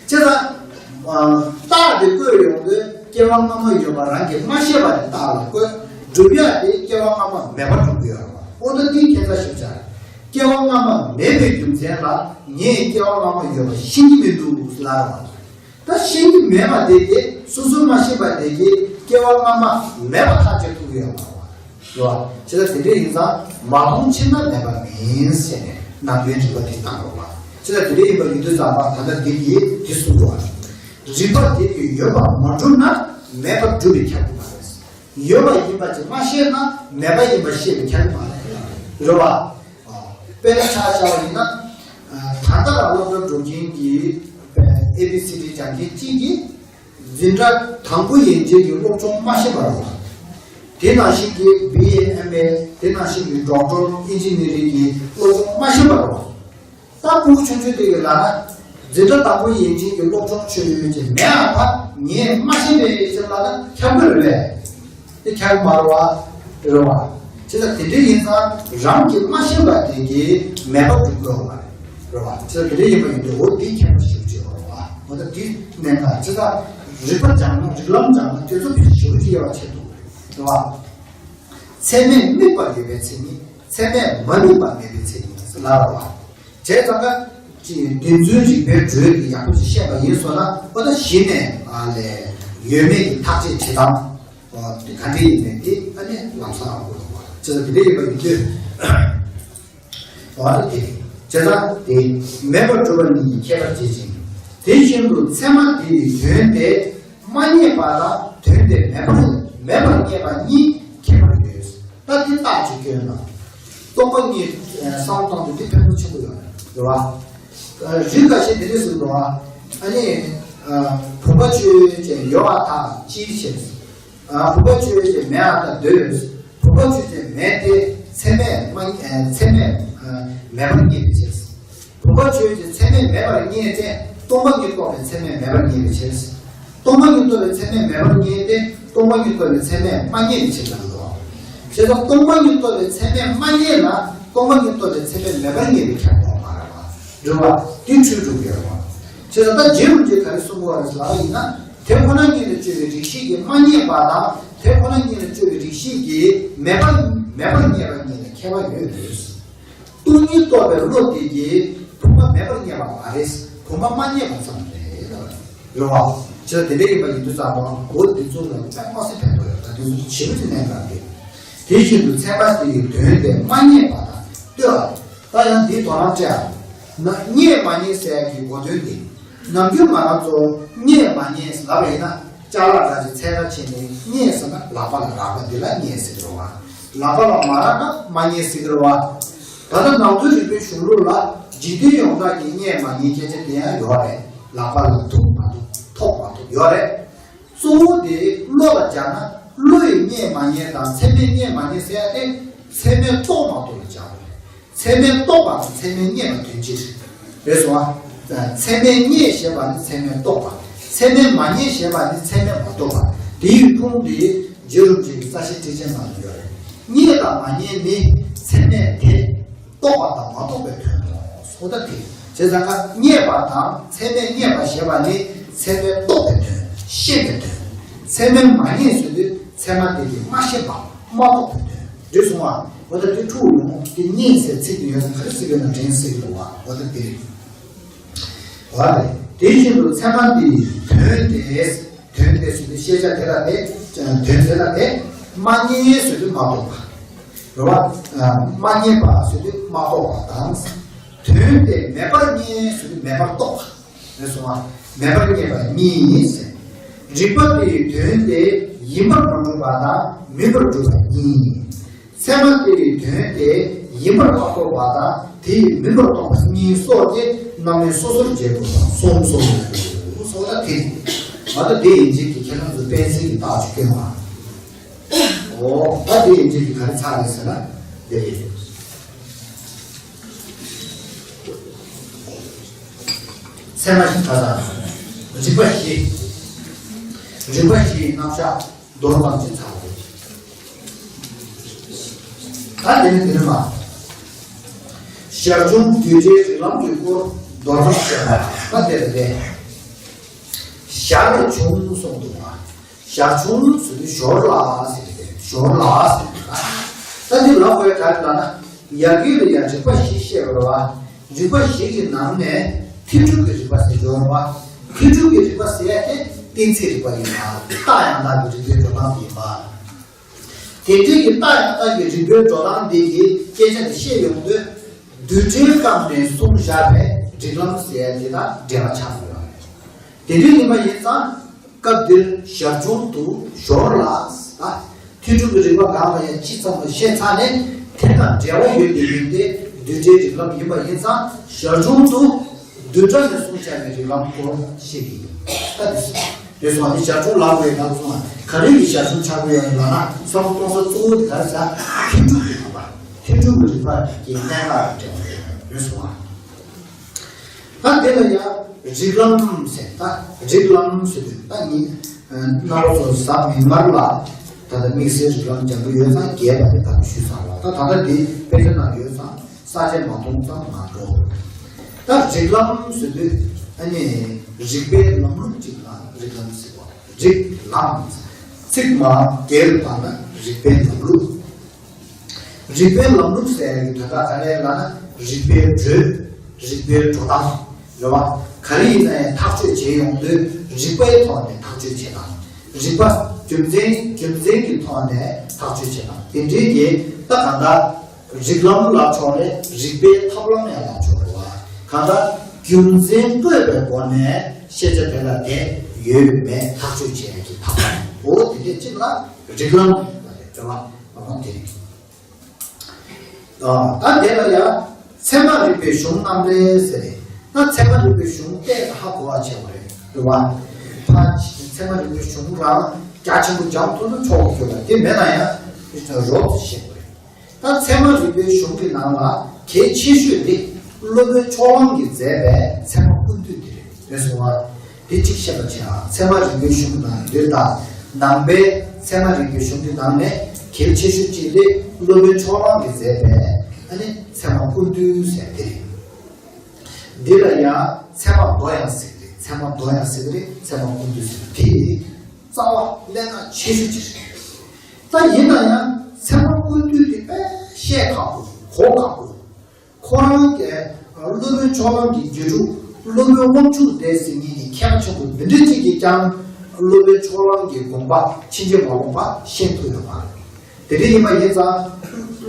ཙང་། ཨ། རྟགས་དེ་བཀོད་ཡོང་དུས་སྐྱེ་བ་སྔ་མ་ཡོད་པ་རང་གིས་མ་ཤེས་པ་དེ་རྟགས་ལ་བཀོད། སྒྲུབ་ཡ་དེ་སྐྱེ་བ་སྔ་མ་མེད་པ་སྒྲུབ་དགོས་ཡོད་རེད་བ། འོ་ད་འདི་ཁྱད་མཚར་ཞིག་ཆགས། སྐྱེ་བ་སྔ་མ་མེད་པའི་རྒྱུ་མཚན་ལ་ངས་སྐྱེ་བ་སྔ་མ་ཡོད་པ་ཤེས་ཀྱི་མི་འདུག་ལབ་རེད་བ། ད་ཤེས་ཀྱི་མེད་པ་དེ་གིས་སོ་སོས་མ་ཤེས་པ་དེ་གིས་སྐྱེ་བ་སྔ་མ་མེད་པ་ཐག་གཅོད་ཐུབ་ཀྱི་ཡོད་མ་རེད་བ། རེད་བ། བྱས་ཙང་དེ་འདྲ་ཡིན་ཙང་མ་མཐོང་ཕྱིར་ན་མེད་པ་མིན་ཟེར་ནས་ནང་པའི་རིགས་པ་དེ་བཏང་རོགས་ལ། བྱས་ཙང་དེ་འདྲ་ཡིན་པ་ཡིན་དུས་ཙམ་པ་ད་ལྟ་འདི་ཡིས་འདི་གསུངས་འདུག་བ། རིགས་པ་དེ་གིས་ཡོད་པ་མ་གྲུབ་ན་མེད་པར་སྒྲུབ་པས་ཁྱབ་ཀྱི་མ་རེད། ཡོད་པ་ཡིན་པ་ཅིག་མ་ཤེས་ན་མེད་པ་ཡིན་པ་ཤེས་པས་ཁྱབ་ཀྱི་མ་རེད། རེད་བ། དཔེར་ན་ཆ་བཞག་པ་ཡིན་ན། ད་ལྟ་རང་སློབ་གྲྭ་འགྲོ་མཁན་གྱི་ཨེ་བི་སི་ཌི་སྦྱང་མཁན་གཅིག་གིས། འཛིན་གྲྭ་དང་པོ་ཡན་ཆད་ཀྱི་སློབ་སྦྱོང་མ་ཤེས་པ་རེད། དེ་ནང་བཞིན་གྱི་བི་ཨེ་ཨེམ་ཨེ། དེ་ནང་བཞིན་གྱི་ཌོག་ཊར་ཨིན་ཇི་ནི་རིང་གི་སློབ་སྦྱོང་མ་ཤེས་པ་རེད། ད་ཕྲུ་གུ་ཆུང་ཆུང་དེ་གི་ལ་ན་འཛིན་གྲྭ་དང་པོ་ཡན་ཆད་ཀྱི་སློབ་སྦྱོང་ཆོས་ཡོད་ཀྱི་མེད་ཨ་ཕ་ངས་མ་ཤེས་པའི་ཕྱིར་ལ་ན་ཁྱབ་གི་རེད་པས། དེ་ཁྱབ་མ་རེད་བ། རེད་བ། བྱས་ཙང་དེ་འདྲ་ཡིན་ཙང་རང་གིས་མ་ཤེས་པ་དེ་གིས་མེད་པ་སྒྲུབ་དགོས་བ་རེད། རེད་བ། བྱས་ཙང་དེ་འདྲ་ཡིན་པ་ཡིན་དུས་འོ་དེ་ཁྱད་པར་ཞེ་པོ་ཅིག་ཡོད་རེད་བ། འོ་ད་དེ་གནད་འགག་བྱས་ཙང་རིགས་པ་སྦྱངས་ན་རིགས་ལམ་སྦྱངས་ན་དེ་ཚོ་དཔེ་ཞེ་པོ་ཅིག་ཡོད་པ་ཆགས་འདུག་རེད་བ། ཚད་མས་དམིགས་པ་ཡོད་པའི་མཚན་ཉིད། ཚད་མས་མ་དམིགས་པ་མེད་པའི་མཚན་ཉིད་ཟེར་ལབ་རེད་བ། བྱས་ཙང་ཀ་ཅིག་བདེན་རྫུན་རིགས་པའི་འགྲོས་ཀྱིས་ཡག་པོ་ཞིག་བཤད་པ་ཡིན་སོང་ན་འོ་ད་གཞི་ནས་ཨ་ལས་ཡོད་མེད་ཀྱི་ཐག་གཅོད་བྱེད་སྟངས་དེ་ག་འདྲ་ཡིན་མིན་དེ་ཨ་ནི་ལམ་སང་ཨ་ཁུ་རུ་བ་བྱས་ཙང་དེ་འདྲ་ཡིན་པ་ཡིན་དུས་འོ་ད་དེ་བྱས་ཙང་དེ་མེད་པར་སྒྲུབ་པ་ཉིད་ཀྱི་ཁྱད་པར་འབྱེད་ཅིང་། དེ་བཞིན་དུ་ཚད་མ་དེ་ཡི་དོན་དེ་མ་རྙེད་པ་དང་དོན་དེ་མེད་པར་མེད་པར་རྙེད་པ་གཉིས་ཁྱད་པར་ཡོད། ད་འདི་རྟགས་ཅིག་སྐྱོན་དང་། སྟོང་པ་ཉིད་བསམ་བློ་གཏོང་དུས་འདི་ཕན་ཐོགས་ཆེན་པོ་ཡོད་རེད་བ། རིགས་འགའ་ཤས་འདི་འདྲས་གསུངས་འདུག་བ། ཨ་ནི། བུམ་པ་ཆོས་ཅན་ཡོད་པར་ཐལ་ཅིའི་ཕྱིར། བུམ་པ་ཆོས་ཅན་མེད་པར་ཐལ་འདོད། བུམ་པ་ཆོས་ཅན་མེད་དེ་ཚད་མས་མ་ཚད་མས་མེད་པར་རྙེད་པའི་ཕྱིར། བུམ་པ་ཆོས་ཅན་ཚད་མས་མེད་པར་རྙེད་དེ་སྟོང་པ་ཉིད་རྟོགས་པའི་ཚད་མས་མེད་པར་རྙེད་པའི་ཕྱིར། སྟོང་པ་ཉིད་རྟོགས་པའི་ཚད་མས་མེད་པར་རྙེད་དེ་སྟོང་པ་ཉིད་རྟོགས་པའི་ཚད་མས་མ་རྙེད་པའི་ཕྱིར་ལ་འདོད། བྱས་ཙང་སྟོང་པ་ཉིད་རྟོགས་པའི་ཚད་མས་མ་རྙེད་ན་སྟོང་པ་ཉིད་རྟོགས་པའི་ཚད་མས་མེད་པར་རྙེད་པའི་ཁྱབ་པ་མ་རེད་པ། རེད་བ། དེ་འཁྲུལ་འགྲོ་གི་རེད་བ། བྱས་ཙང་ད་རྗེ་རིན་པོ་ཆེས་ག་རེ་གསུངས་པ་རེད་ལབ་པ་ཡིན་ན། དེ་ཁོ་ན་ཉིད་ལ་དཔྱོད་པའི་རིགས་ཤེས་ཀྱིས་མ་རྙེད་པ་དང་དེ་ཁོ་ན་ཉིད་ལ་དཔྱོད་པའི་རིགས་ཤེས་ཀྱིས་མེད་པ་མེད་པར་རྙེད་པ་གཉིས་ལ་ཁྱད་པར་ཡོད་དེ། སྟོང་ཉིད་རྟོགས་པའི་བློ་དེ་གིས་བུམ་པ་མེད་པར་རྙེད་པ་མ་རེད། བུམ་པ་མ་རྙེད་པ་ཙམ་རེད། རེད་བ། བྱས་ཙང་དེ་འདྲ་ཡིན་པ་ཡིན་དུས་ཙམ་པ་གོ་འདི་ཚོ་ལ་དཔེ་མ་སྲིད་ཕན་ཐོགས་ཡོད། ད་འདི་ཚོ་ཞེ་པོ་ཅིག་གནད་འགག་རེད། དེ་བཞིན་དུ་ཚད་མ་དེ་ཡི་དོན་དེ་མ་རྙེད་པ་དང་ལྟོས་ཨ། ད་ཡང་འདིའི་དོ་སྣང་སྤྲད་ཨ། ན་རྙེད་མ་རྙེད་ཟེར་ཡག་གི་གོ་དོན་འདི། ནམ་རྒྱུན་ང་རང་ཚོ་རྙེད་མ་རྙེད་ལབ་པ་ཡིན་ན་ཅ་ལག་འདྲ་ཅིག་འཚོལ་ག་ཕྱིན་ནས་རྙེད་ཟེར་ན་ལག་པ་ལ་རག་པ་འདི་ལ་རྙེད་ཟེར་གྱི་རེད་བ། ལག་པ་ལ་མ་རག་ན་མ་རྙེད་ཟེར་གི་རེད་བ། ད་ལྟ་ནང་དོན་རིག་པའི་གཞུང་ལུགས་ལ་འཇིག་རྟེན་ཡོངས་གྲགས་ཀྱི་རྙེད་མ་རྙེད་སྐད་ཆ་དེ་ཡང་ཡོད་རེད། ལག་པ་ལ་ཐུག་མ་ཐུག་ཐོབ་མ་ཐུབ་ཡོད་རེད། གཙོ་བོ་དེ་བློ་ལ་སྦྱར་ན་བློ་ཡིས་རྙེད་མ་རྙེད་དང་ཚད་མས་རྙེད་མ་རྙེད་ཟེར་ཡ་དེ་ཚད་མས་རྟོགས་མ་རྟོགས་ལ་སྦྱར་བ་རེད། ཚད་མས་རྟོགས་པ་དང་ཚད་མས་རྙེད་པ་དོན་གཅིག་རེད། རེད་སོང་ཨ། ཚད་མས་རྙེད་ཞེས་པ་ནི་ཚད་མས་རྟོགས་པ། ཚད་མས་མ་རྙེད་ཞེས་པ་ནི་ཚད་མས་མ་རྟོགས་པ། དེའི་ཁུངས་དེ་རྗེ་རིན་པོ་ཆེ་གི་རྩ་ཤེ་ཊཱིཀ་ཆེན་ནང་ལ་ཡོད་རེད། རྙེད་དང་མ་རྙེད་ནི་ཚད་མས་དེ་རྟོགས་པ་དང་མ་རྟོགས་པའི་དོན་ཏོ། སོ་ད་དེ་བྱས་ཙང་ཀ་རྙེད་པ་དང་ཚད་མས་རྙེད་པ་ཞེས་པ་ནི་ཚད་མས་རྟོགས་པའི་དོན། ཤེས་པའི་དོན། ཚད་མས་མ་རྙེད་ཟེར་དུས་ཚད་མ་དེ་ལས་མ་ཤེས་པ་མ་རྟོགས་པའི་དོན། འགྲིག་སོང་ཨ། འོ་ད་དེ་འཁྲུག་ཡོང་དེ་རྙེད་ཟེར་ཚིག་དེ་ཡོད་ན་ག་རེ་ཟེར་གི་ཡོད་ན་དྲན་ཟེར་གི་འདུག་བ། འོ་ད་དེ་རེད། འོ་རེད། དེ་བཞིན་དུ་ཚད་མ་འདི་དོན་དེ་དོན་དེ་ཟེར་དུས་ཤེས་བྱ་དེ་ལ་དེ་དོན་དེ་ལ་དེ་མ་རྙེད་ཟེར་དུས་མ་རྟོགས་པ། རེད་བ། མ་རྙེད་པ་ཟེར་དུས་མ་རྟོགས་པ་དང་། དོན་དེ་མེད་པར་རྙེད་ཟེར་དུས་མེད་པར་རྟོགས་པ། རེད་སོང་བ། མེད་པར་རྙེད་པ་གཉིས་ཡིན་ཟེར། རིགས་པ་དེའི་དོན་དེ་ཡིན་པར་མ་གྲུབ་པ་དང་མིན་པར་གྲུབ་པ་གཉིས་ཡིན། ཚད་མ་དེའི་དོན་དེ་ཡིན་པར་མ་རྟོགས་པ་དང་དེ་ཡིས་མིན་པར་རྟོགས་པ་གཉིས་སོགས་ཀྱི་རྣམ་སྨིན་སོ་སོར་འབྱེད་དགོས་པ་གསུམ་གསུམ་ཡོད། སོ་ད་དེ་མ་ད་དེ་ཡིན་གཅིག་གི་ཁྱེད་རང་ཚོ་དཔེ་མཚོན་གྱི་རྟགས་ཅིག་སྟོན་པ། འོ་ད་དེ་ཡིན་གཅིག་གི་ག་རེ་ཚར་རེད་ཟེར་ན་དེ་རེད། ཚད་མ་བཞི་ད་ལྟ་རིགས་པ་བཞི། རིགས་པ་བཞིའི་རྣམ་གཞག་མདོར་ཙམ་ཅིག་ཚར་བ་རེད། ད་དེ་ནི་དེ་ནི་མ། ཞར་བྱུང་རྡུལ་ཕྲན་རིགས་ལམ་གྱི་སྐོར་མདོར་ཙམ་བཤད་པ་ད་དེ་རེད་དེ། ཞར་བྱུང་གསུངས་འདུག་བ། ཞར་བྱུང་ཟེར་དུས་ཞོར་ལ་ཟེར་གི་རེད། ཞོར་ལ་ཟེར་གི་རེད། ད་འདི་ལབ་དགོས་ག་རེ་ལབ་ན་ཡ་གི་ལ་ཡ་རིགས་པ་བཞི་བཤད་པ་རེད་བ། རིགས་པ་བཞི་གི་ནང་ནས་མཐུན་གྲུབ་ཀྱི་རིགས་པ་ཟེར་ཡོད་རེད་བ། མཐུན་གྲུབ་ཀྱི་རིགས་པ་ཟེར་ཡ་དེ་གཏན་ཚིགས་རིགས་པ་ཡིན་པ། རྟགས་ཡང་དག་གི་རིགས་པའི་འགྲོ་སྟངས་ཡིན་པ། དེ་འདྲའི་གི་རྟགས་ཡང་དག་གི་རིགས་པའི་འགྲོ་སྟངས་འདི་གི་སྐད་ཆ་དེ་བཤད་ཡོང་དུས་རྡུལ་ཕྲན་སྐབས་ནས་གསུངས་བཞག་པའི་རིགས་ལམ་ཟེར་ཡ་དེ་དང་འབྲེལ་བ་ཆགས་ཡོད་རེད། དེ་འདྲའི་ཡིན་པ་ཡིན་ཙང་། སྐབས་འདིར་ཞར་བྱུང་དུ་ཞོར་ལ། ཨ། མཐུན་གྲུབ་ཀྱི་རིགས་པ་གང་ལ་ཡང་སྤྱི་ཙམ་ལ་བཤད་ཚར་ནས་དེ་དང་འབྲེལ་བ་ཡོད་པའི་ཡོན་ཏན་རྡུལ་ཕྲན་རིགས་ལམ་ཡིན་པ་ཡིན་ཙང་ཞར་བྱུང་དུ་རྡུལ་ཕྲན་ནས་གསུངས་བཞག་པའི་རིགས་ལམ་སྐོར་བཤད་ཀྱི་ཡིན། ད་དེ་རེད་སོང་བ་ནི་ཞར་བྱུང་ལབ་དགོས་ཡོད་ན་གསུངས་བ་ག་རེ་ཡིས་ཞར་བྱུང་ཆགས་ཀྱི་ཡོད་ལབ་ན་བསམ་བློ་གཏོང་ས་གཙོ་བོ་དེ་ག་རེ་ཟེར་མཐུན་གྲུབ་ཀྱི་རིགས་པ་མཐུན་གྲུབ་ཀྱི་རིགས་པ་གི་གནད་འགག་གི་འབྲེལ་བ་རེད་སོང་བ། ད་དེ་ལ་ཡང་རིགས་ལམ་ཟེར། ད་རིགས་ལམ་ཟེར་དུས་ད་ནི་རྣམ་པ་ཚོ་གཟའ་མིག་དམར་ལ་ད་ལྟ་དམིགས་བསལ་རིགས་ལམ་སྦྱང་གི་ཡོད་ཙང་རྒྱས་པ་དེ་ད་ཞུས་ཚར་བ། ད་ད་ལྟ་དེ་དཔེ་ཆ་ནང་ཡོད་ཙང་ས་བཅད་མ་མཐོང་ཙང་མ་འགྲོ། ད་རིགས་ལམ་ཟེར་དུས་ཨ་ནི་རིགས་པའི་ལམ་ལུགས་ཅིག་ལ་རིགས་ལམ་ཟེར་བ། རིགས་ལམ། ཚིག་མ་སྒེར་བར་ན་རིགས་པའི་ལམ་ལུགས། རིགས་པའི་ལམ་ལུགས་ཟེར་ཡག་གི་དོན་དག་ག་རེ་ལབ་ན་རིགས་པའི་བགྲོད། རིགས་པའི་འགྲོ་སྟངས། རེད་བ། ག་རེ་ཡིན་ན་ཡང་ཐག་གཅོད་བྱེད་ཡོང་དུས་རིགས་པའི་ཐོག་ནས་ཐག་གཅོད་བྱེད་སྟངས། རིགས་པ་རྒྱུ་མཚན་རྒྱུ་མཚན་གྱི་ཐོག་ནས་ཐག་གཅོད་བྱེད་སྟངས་དེ་འདྲའི་གི་ད་གང་ལྟར་རིགས་ལམ་ལ་ཕྱོགས་ནས་རིགས་པའི་ཐབས་ལམ་ཡང་ལ་ཕྱོགས་རེད་བ། གང་ལྟར་རྒྱུ་མཚན་བཀོད་པའི་སྒོ་ནས་ཤེས་བྱ་དེ་ལ་དེ་ཡོད་མེད་ཐག་གཅོད་བྱེད་ཡག་གི་ཐབས་ལམ་འོ་དེ་འདྲ་གཅིག་ལ་རིགས་ལམ་ཡིན་པ་རེད་བ། ད་དེ་ལ་ཡང་ཚད་མ་རིག་པའི་གཞུང་རྣམ་འགྲེལ་ཟེར་ནས་ད་ཚད་མ་རིག་པའི་གཞུང་བལྟས་ན་ཧ་གོ་བ་བྱས་པ་རེད་རེད་བ། ད་ཚད་མ་རིག་པའི་གཞུང་རང་རྒྱ་ཆེན་པོ་སྦྱང་ཐུབ་ན་ཆོག་གི་ཡོད་པ་དེ་མེད་ན་ཡང་རོབ་ཏུ་ཤེས་པ་རེད། ད་ཚད་མ་རིག་པའི་གཞུང་གི་ནང་ལ་གལ་ཆེ་ཤོས་དེ་སློབ་དཔོན་ཕྱོགས་གླང་གིས་མཛད་པའི་ཚད་མ་ཀུན་བཏུས་དེ་རེད་རེད་སོང་བ། དེ་གཅིག་བཤད་པ་བྱས་ཨ། ཚད་མ་རིག་པའི་གཞུང་ནང་འདིར་དང་ནང་པའི་ཚད་མ་རིག་པའི་གཞུང་གི་ནང་ནས་གལ་ཆེ་ཤོས་གཅིག་དེ་སློབ་དཔོན་ཕྱོགས་གླང་གིས་མཛད་པའི་ཨ་ནི་ཚད་མ་ཀུན་བཏུས་ཟེར་དེ་རེད། འདི་ལ་ཡང་ཚད་མ་མདོ་ཡང་ཟེར་གི་རེད། ཚད་མ་མདོ་ཡང་ཟེར་གི་རེད། ཚད་མ་ཀུན་བཏུས་ཟེར་གི་རེད། དེ་རྩ་བ་གནད་འགག་ཆེ་ཤོས་གཅིག་རེད། ད་ཡིན་ན་ཡང་ཚད་མ་ཀུན་བཏུས་དེ་དཔེ་བཤད་ཁག་པོ་གོ་ཁག་པོ། ཁོ་རང་གི་སློབ་དཔོན་ཕྱོགས་གླང་གི་རྗེས་འཇུག་སློབ་དཔོན་དབང་ཕྱུག་སྡེ་ཟེར་མཁན་གྱི་མཁས་པ་ཆེན་པོ་འདི་འདྲ་གཅིག་གིས་ཀྱང་སློབ་དཔོན་ཕྱོགས་གླང་གི་དགོངས་པ་ཕྱིན་ཅི་མ་ལོག་པ་ཤེས་ཐུབ་ཡོད་མ་རེད། དེ་འདྲ་ཡིན་པ་ཡིན་ཙང་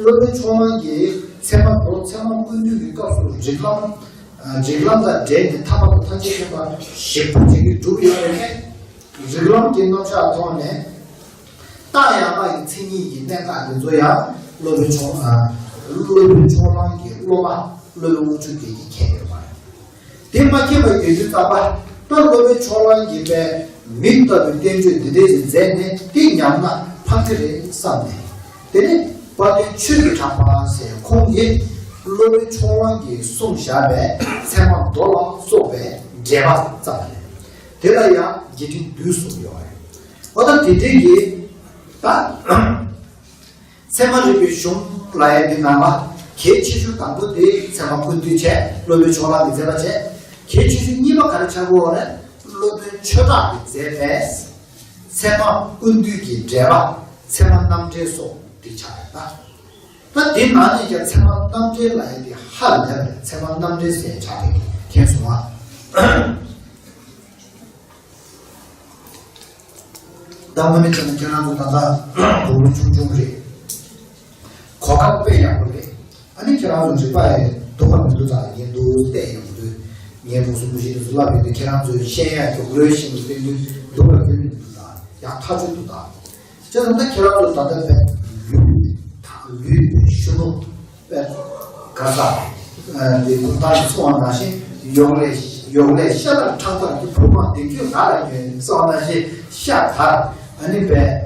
སློབ་དཔོན་ཕྱོགས་གླང་གིས་ཚད་མ་མདོ་ཚད་མ་ཀུན་བཏུས་ཀྱི་སྐབས་སུ་རིགས་ལམ་རིགས་ལམ་དང་འབྲེལ་ནས་ཐ་མ་དང་ཐམས་ཅད་མཁྱེན་པ་ཞིབ་པོ་ཅིག་གིས་བསྒྲུབས་ཡོད་རེད། རིགས་ལམ་གྱི་རྣམ་གཞག་ཐོག་ནས། རྟགས་ཡང་དག་གི་མཚན་ཉིད་ཀྱི་གནད་འགག་འདི་ཚོ་ཡང་སློབ་དཔོན་ཕྱོགས་ཨ་སློབ་དཔོན་ཕྱོགས་གླང་གི་སློབ་མ་སློབ་དཔོན་དབང་ཕྱུག་རྒྱལ་གྱིས་མཁྱེན་ཡོད་པ་རེད། དེ་མ་མཁྱེན་པ་ཡོད་དུས་ཙམ་པ་ད་སློབ་དཔོན་ཕྱོགས་གླང་གིས་པའི་མི་ལྟ་བུའི་བསྟན་བཅོས་འདི་འདྲས་ཞིག་མཛད་ནས་དེ་ཉམས་ན་ཕངས་ཀྱི་རེད་བསམ་ནས། དེ་ནས་དཔལ་ལྡན་ཆོས་ཀྱི་གྲགས་པ་ཟེར་ཁོང་གིས་སློབ་དཔོན་ཕྱོགས་གླང་གིས་གསུངས་བཞག་པའི་ཚད་མ་མདོ་ལ་སོགས་པའི་འགྲེལ་པ་བརྩམས་པ་རེད། དེ་ལ་ཡང་རྒྱས་འབྲིང་བསྡུས་གསུམ་ཡོད་རེད། འོ་ད་དེ་འདྲའི་གི་ད་ཚད་མ་རིག་པའི་གཞུང་ལ་ཡང་འདི་ནང་ལ་གལ་ཆེ་ཤོས་དང་པོ་དེ་ཚད་མ་ཀུན་བཏུས་བྱས། སློབ་དཔོན་ཕྱོགས་གླང་གིས་མཛད་པ་བྱས། གལ་ཆེ་ཤོས་གཉིས་པ་ག་རེ་ཆགས་ཀྱི་ཡོད་རེད། སློབ་དཔོན་ཆོས་གྲགས་ཀྱིས་མཛད་པའི་ཚད་མ་ཀུན་བཏུས་ཀྱི་འགྲེལ་པ་ཚད་མ་རྣམ་འགྲེལ་སོགས་འདི་ཆགས་རེད་ད། ད་དེ་ནང་ནས་ཀྱང་ཚད་མ་རྣམ་འགྲེལ་ལ་ཡང་དེ་ཧ་ལས་པ་རེད། ཚད་མ་རྣམ་འགྲེལ་ཟེར་ཆགས་པའི་མཁྱེན་སོང་ང་། ད་དངོས་གནས་བྱས་ན་ཁྱེད་རང་ཚོ་ད་ལྟ་དགུང་ལོ་ཆུང་ཆུང་རེད། གོ་སྐབས་དཔེ་ཡག་པོ་རེད། ཨ་ནི་ཁྱེད་རང་ཚོ་རིག་པ་ཡང་སྡུག་པ་མི་འདུག་ད་ངས་འདུག་བལྟས་ཡོང་དུས་ངས་གོང་སུ་མུ་བཞི་དེ་ཚོ་ལབ་ཡོང་དུས་ཁྱེད་རང་ཚོས་ཤེས་ཡག་མགྱོགས་རོལ་ཞིག་ཏུ་བསྟན་དུས་སྡུག་པ་ཁྱོན་ནས་མི་འདུག་ད་ཡག་ཐག་ཆོད་འདུག་ད། བྱས་ཙང་ད་ཁྱེད་རང་ཚོ་ད་ལྟ་བས་ལུས་དང་ལུས་པའི་གཞོན་ནུ་དཔེ་ག་ས་འདི་གུང་ཐང་གི་གསུང་བ་ནང་བཞིན་ཡོག་ལས་ཡོག་ལས་ཤ་དང་ཁྲག་དང་གི་བུ་མ་འདི་ཁྱོད་ང་ལ་ཉོན་གསུང་བ་ནང་བཞིན་ཤ་དར་ཨ་ནི་བས་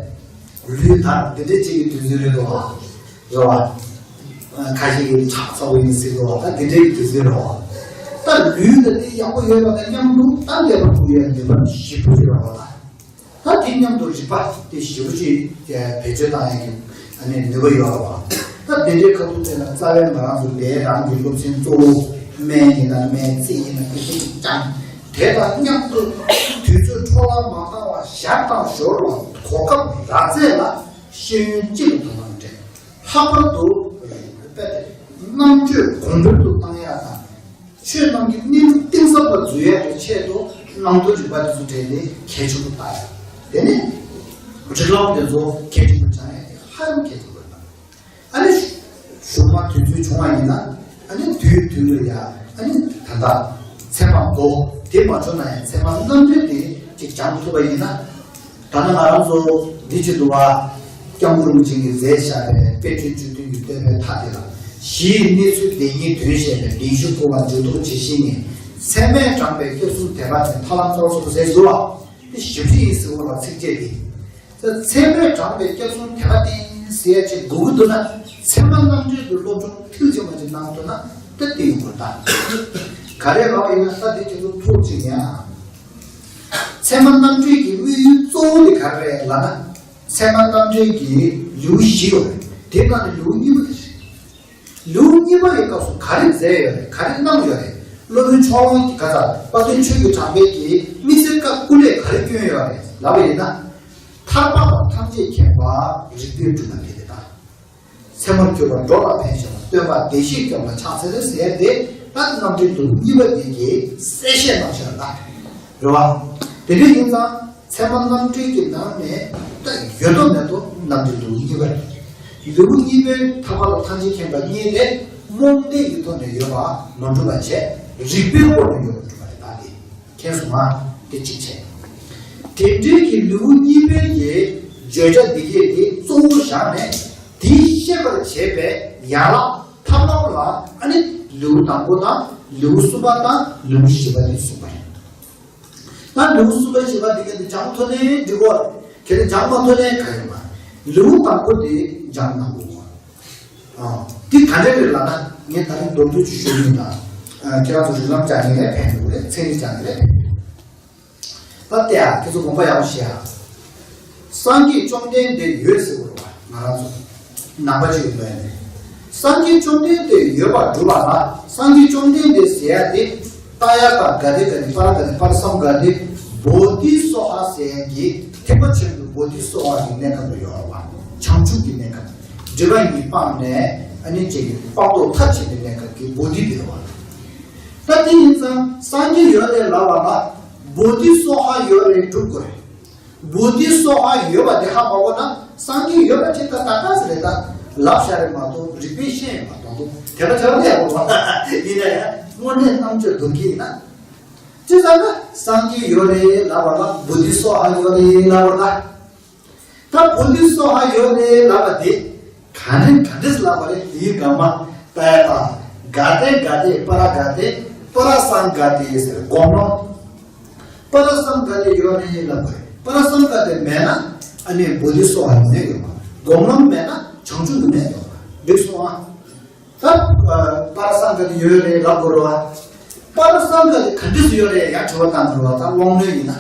ལུས་དར་འདི་འདྲའི་ཅིག་གི་དུས་ཚོད་རེད་དོ། རེད་བ། ཁ་ཤས་ཀྱིས་ཁྲག་ཚ་བོ་ཡིན་ཟེར་གི་བ། ད་འདི་འདྲའི་དུས་ཚོད་རེད་བ། ད་ལུས་ལ་དེ་ཡག་པོ་ཡོད་པ་དང་མཉམ་དུ་ད་ཀླད་པ་ཁོ་ཡོད་ནུས་པ་ཞེ་པོ་ཅིག་ཡོད་རེད་བ། ད་དེ་མཉམ་དུ་རིག་པ་དེ་ཞེ་པོ་ཅིག་བེད་སྤྱོད་བཏང་ཡག་གི་ཨ་ནི་ནུས་པ་ཡོད་རེད་བ། ད་དེ་འདྲའི་ཁ་ཐུག་དེ་ལ་རྩ་བའི་ང་རང་ཚོ་ལས་རང་གི་སློབ་ཚན་གཙོ་བོ་སྨན་ཡིན་ན་སྨན་རྩིས་ཡིན་ན་དེ་ཚོ་ཀྱང་དེ་དང་མཉམ་དུ་དུས་ཚོད་འཕྲོ་བརླག་མ་བཏང་བ་ཞར་དང་ཞོར་ལ་གོ་སྐབས་རག་ཚད་ལ་ཤེས་ཡོན་ཅི་ལ་དོ་སྣང་སྤྲད། ལྷག་པར་དུ་རྣམ་དཔྱོད་གོང་འཕེལ་དུ་བཏང་ཡག་དང་། ཆོས་རྣམས་ཀྱི་གནས་ལུགས་གཏིང་ཟབ་པ་འཛུལ་ཡག་གི་ཆེད་དུ་སྣང་དོན་རིག་པ་དེ་ཚོ་གྲས་ལས་གལ་ཆེན་པོ་ལྟ་ཡག་དེ་ནས་རིགས་ལམ་དེ་ཚོ་གལ་ཆེན་པོ་སྦྱང་ཡག་དེ་ཧ་ཡང་གལ་ཆེན་པོ་རེད། ཨ་ནི་གཞུག་མ་དུས་ཚོད་བྱུང་བ་ཡིན་ན་ཨ་ནི་དུས་དུས་ལ་ཡ་ཨ་ནི་ད་ལྟ་ཚད་མ་མདོ་དེ་མ་བྱུང་ན་ཡང་ཚད་མ་རྣམ་འགྲེལ་དེ་ཅིག་སྦྱང་ཐུབ་པ་ཡིན་ན། ད་ནི་ང་རང་ཚོ་འདི་བྱེད་དུ་བ། སྐྱབས་མགོན་རིན་པོ་ཆེ་གིས་མཛད་བཞག་པའི་དཔེ་ཁྲིད་བཅུ་བདུན་གྱི་བསྟོད་པའི་མཐའ་དེ་ལ་གཞིའི་གནས་ཚུལ་བདེན་གཉིས་དོན་བཤད་པའི་བདེན་བཞི་བཀོད་པ་འཇུག་ལྡོག་ཇི་བཞིན་ཉིད་ཚད་མས་དྲངས་པའི་སྐྱབས་གསུམ་དད་པ་ཅན་ཐར་ལམ་རྩ་བ་སོ་སོ་ཟེར་འདུག་བ། དེ་ཞིབ་ཕྲ་ཡིན་ཟེར་བ་ལ་ཚིགས་བཅད་འདི། ཚད་མས་དྲངས་པའི་སྐྱབས་གསུམ་དད་པ་ཅན་ཟེར་ཡ་ཅིག་དགོས་ཀྱི་འདུག་ན་ཚད་མ་རྣམ་འགྲེལ་དུ་སློབ་སྦྱོང་མཐིལ་ཕྱིན་པ་ཅིག་གནང་ཐུབ་ན་ད་དེ་ཡོང་དགོས་ད། ག་རེ་ལབ་ཡིན་ན་ད་དེ་ཁྱེད་ཚོ་ཐུགས་ཅིག་ཡ། ཚད་མ་རྣམ་འགྲེལ་གྱི་དམིགས་ཡུལ་གཙོ་བོ་དེ་ག་རེ་རེད་ལབ་ན། ཚད་མ་རྣམ་འགྲེལ་གྱི་ལེའུ་བཞི་ཡོད་རེད། དེ་ནང་ནས་ལེའུ་གཉིས་པ་དེ་རེད། ལེའུ་གཉིས་པ་ཡི་སྐབས་སུ་ག་རེ་མཛད་ཡོད་རེད། ག་རེ་གནང་ཡོད་རེད། སློབ་དཔོན་ཕྱོགས་གླང་གི་ག་ཚ་དཔལ་ལྡན་ཆོས་ཀྱི་གྲགས་པའི་གི་དམིགས་བསལ་བཀའ་སྐུ་ལས་ག་རེ་བསྐྱོན་ཡོད་རེད་ལབ་པ་ཡིན་ན། ཐར་པ་དང་ཐམས་ཅད་མཁྱེན་པ་རིགས་པས་གྲུབ་པ་དེ་རེད་ད། ཚད་མར་གྱུར་པ་འགྲོ་ལ་ཕན་ཞིང་སྟོན་པ་བདེ་གཤེགས་སྐྱོབ་པ་ཕྱག་འཚལ་ཟེར་ཏེ་ད་རྣམ་འགྲེལ་ལེའུ་གཉིས་པ་དེ་གའི་གསལ་བཤད་གནང་ཤག་ལ། རེད་བ། དེ་འདྲ་ཡིན་ཙང་ཚད་མ་རྣམ་འགྲེལ་གྱི་ནང་ནས་ད་ཡོད་དོ་མེད་དོ་རྣམ་འགྲེལ་ལེའུ་གཉིས་པ་རེད། ལེའུ་གཉིས་པའི་ཐར་པ་དང་ཐམས་ཅད་མཁྱེན་པ་གཉིས་ལས་རྨོངས་དད་ཀྱི་ཐོག་ནས་ཡོད་པ་མ་གྲུབ་པ་བྱས་རིགས་པའི་སྒོ་ནས་ཡོད་པ་གྲུབ་པ་རེད་ད་དེ། མཁྱེན་སོང་ང་། དེ་གཅིག་བྱས། དེ་འབྲེལ་གྱི་ལེའུ་གཉིས་པའི་ཡི་བརྗོད་བྱ་འདི་གས་དེ་གཙོ་བོར་བཞག་ནས་དེའི་ཤེས་པར་བྱེད་པའི་ཡན་ལག་ཐབས་ལམ་ལ་ཨ་ནི་ལེའུ་དང་པོ་དང་ལེའུ་གསུམ་པ་དང་ལེའུ་བཞི་པ་དེ་གསུངས་པ་རེད། ད་ལེའུ་གསུམ་པ་བཞི་པ་འདི་གས་དེ་སྦྱང་ཐུབ་ནའི་འགྲིག་གོ། གལ་ཏེ་སྦྱང་མ་ཐུབ་ནའི་ག་ཡོད་མ། ལེའུ་དང་པོ་དེ་སྦྱང་གནང་དགོས་གོ། ཨ། འདི་ག་འདྲ་རེད་ལབ་ན་ངས་ད་རིང་མདོར་བསྡུས་ཅིག་ཞུ་གི་ཡིན་ད། ཨ། ཁྱེད་རང་ཚོ་རིགས་ལམ་སྦྱང་མཁན་ལ་ཕན་ཐོགས་རེད། ཚན་རིག་སྦྱང་མཁན་ལ་ཕན་ཐོགས། ད་ལྟ་ཡ་ཁྱེད་ཚོ་དགོངས་པ་ཡག་པོ་བཞེས་ཨ། སངས་རྒྱས་བཅོམ་ལྡན་འདས་ཡོད་ཟེར་བ་རེད་བ་ང་རང་ཚོ་ནང་པ་ཅིག་ཡིན་པ་ཡིན་ནས། སངས་རྒྱས་བཅོམ་ལྡན་འདས་ཡོད་པར་སྒྲུབ་པ་ལ་སངས་རྒྱས་བཅོམ་ལྡན་འདས་ཟེར་ཡ་དེ་ཏདྱ་ཐཱ་ག་ཏེ་ག་ཏེ་པ་ར་ག་ཏེ་པ་ར་སཾ་ག་ཏེ་བོ་དྷི་སྭཱ་ཧཱ་ཟེར་ཡ་གི་ཐེག་པ་ཆེན་པོའི་བོ་དྷི་སྭཱ་ཧཱ་གི་གནས་སྐབས་ལ་ཡོད་རེད་བ། བྱང་ཆུབ་ཀྱི་གནས་སྐབས། སྒྲིབ་པ་གཉིས་སྤངས་ནས་ཨ་ནི་ཅིག་གི་སྤངས་རྟོགས་མཐར་ཕྱིན་པའི་གནས་སྐབས་ཀྱི་བོ་དྷི་དེ་རེད་བ། ད་དེ་ཡིན་ཙང་སངས་རྒྱས་ཡོད་རེད་ལབ་པ་ལ་བོ་དྷི་སྭཱ་ཧཱ་ཡོད་རེད་སྒྲུབ་དགོས་རེད། བོ་དྷི་སྭཱ་ཧཱ་ཡོད་པ་དེ་ཧ་མ་གོ་ན་སངས་རྒྱས་ཡོད་པ་ཅིག་ད་ད་ག་ཟེ་རེད་ད་ལབ་བཞག་རེད་མ་གཏོགས་རིགས་པས་ཤེས་ཡོད་མ་གཏོང་དུ་དེ་ལ་བྱ་བ་ལས་ཡག་པོ་རེད་བ། ཡིན་ན་ཡང་དངོས་གནས་རྣམ་དཔྱོད་སྡུག་གི་ཡིན་ན། ཅི་ཙམ་ན་སངས་རྒྱས་ཡོད་རེད་ལབ་པ་ལ་བོ་དྷི་སྭཱ་ཧཱ་ཡོད་རེད་ལབ་པ་ལ། ད་བོ་དྷི་སྭཱ་ཧཱ་ཡོད་རེད་ལབ་པ་དེ་ག་རེ་ག་འདྲས་ལབ་པ་རེད། དེའི་སྒང་མ་ད་ཡ་ད་ག་ཏེ་ག་ཏེ་པ་ར་ག་ཏེ་པ་ར་སང་ག་ཏེ་ཟེར་སྒོམ་ལམ། པ་ར་སང་ག་ཏེ་ཡོད་རེད་ལབ་པ་རེད། པ་ར་སང་ག་ཏེ་མེད་ན་ཨ་ནི་བོ་དྷི་སྭཱ་ཧཱ་མེད་ཡོད་པ། སྒོམ་ལམ་མེད་ན་བྱང་ཆུབ་མེད་ཡོད་པ་འགྲིག་སོང་ཨ། ད་པ་ར་སང་ག་ཏེ་ཡོད་རེད་ལབ་དགོས་རེད་བ། པ་ར་སང་ག་ཏེ་ག་འདྲས་སུ་ཡོད་རེད་ཡ་དྲི་བ་བཏང་དགོས་རེད་བ། ད་དབང་རྣོན་ཡིན་ན།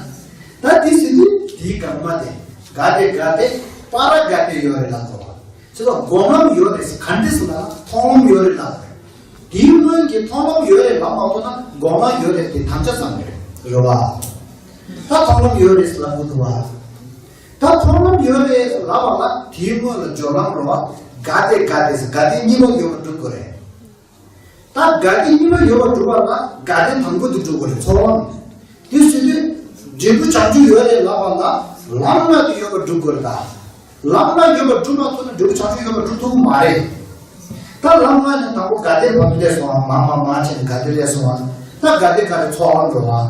ད་དེ་ཟེར་དུས་དེའི་སྒང་མ་དེ་ག་ཏེ་ག་ཏེ་པ་ར་ག་ཏེ་ཡོད་རེད་ལབ་དགོས་རེད་བ། ཅེས་སོགས་སྒོམ་ལམ་ཡོད་རེད་ཟེར་ག་འདྲས་སུ་ལབ་ན་མཐོང་ལམ་ཡོད་རེད་ལབ་དགོས་རེད། དེའི་སྔོན་གྱི་མཐོང་ལམ་ཡོད་རེད་ལབ་མ་ཐུབ་ན་སྒོམ་ལམ་ཡོད་རེད་དེ་དམ་བཅའ་ཙམ་རེད་རེད་བ། ད་མཐོང་ལམ་ཡོད་རེད་ཟེར་ལབ་དགོས་འདུག་བ། ད་མཐོང་ལམ་ཡོད་རེད་ལབ་པ་ལ་དེའི་སྔོན་ལ་སྦྱོར་ལམ་རེད་བ། ག་ཏེ་ག་ཏེ་ཟེར་ག་ཏེ་གཉིས་པོ་ཡོད་པ་སྒྲུབ་དགོས་རེད། ད་ག་ཏེ་གཉིས་པོ་ཡོད་པ་སྒྲུབ་པ་ལ་ག་ཏེ་དང་པོ་དེ་སྒྲུབ་དགོས་རེད། ཚོགས་ལམ། དེ་ཟེར་དུས་འབྲས་བུ་བྱང་ཆུབ་ཡོད་རེད་ལབ་པ་ལ་ལམ་ལྔ་དེ་ཡོད་པ་སྒྲུབ་དགོས་རེད་ད། ལམ་ལྔ་ཡོད་པ་སྒྲུབ་མ་ཐུབ་ན་འབྲས་བུ་བྱང་ཆུབ་ཡོད་པ་སྒྲུབ་ཐུབ་ཀྱི་མ་རེད། ད་ལམ་ལྔ་ནས་དང་པོ་ག་ཏེ་བར་དུ་སླེབས་སོང་བ། མ་མ་མ་བྱས་ནས་ག་ཏེ་སླེབས་སོང་བ། ད་ག་ཏེ་ག་ཏེ་ཚོགས་ལམ་འགྲོ་བ།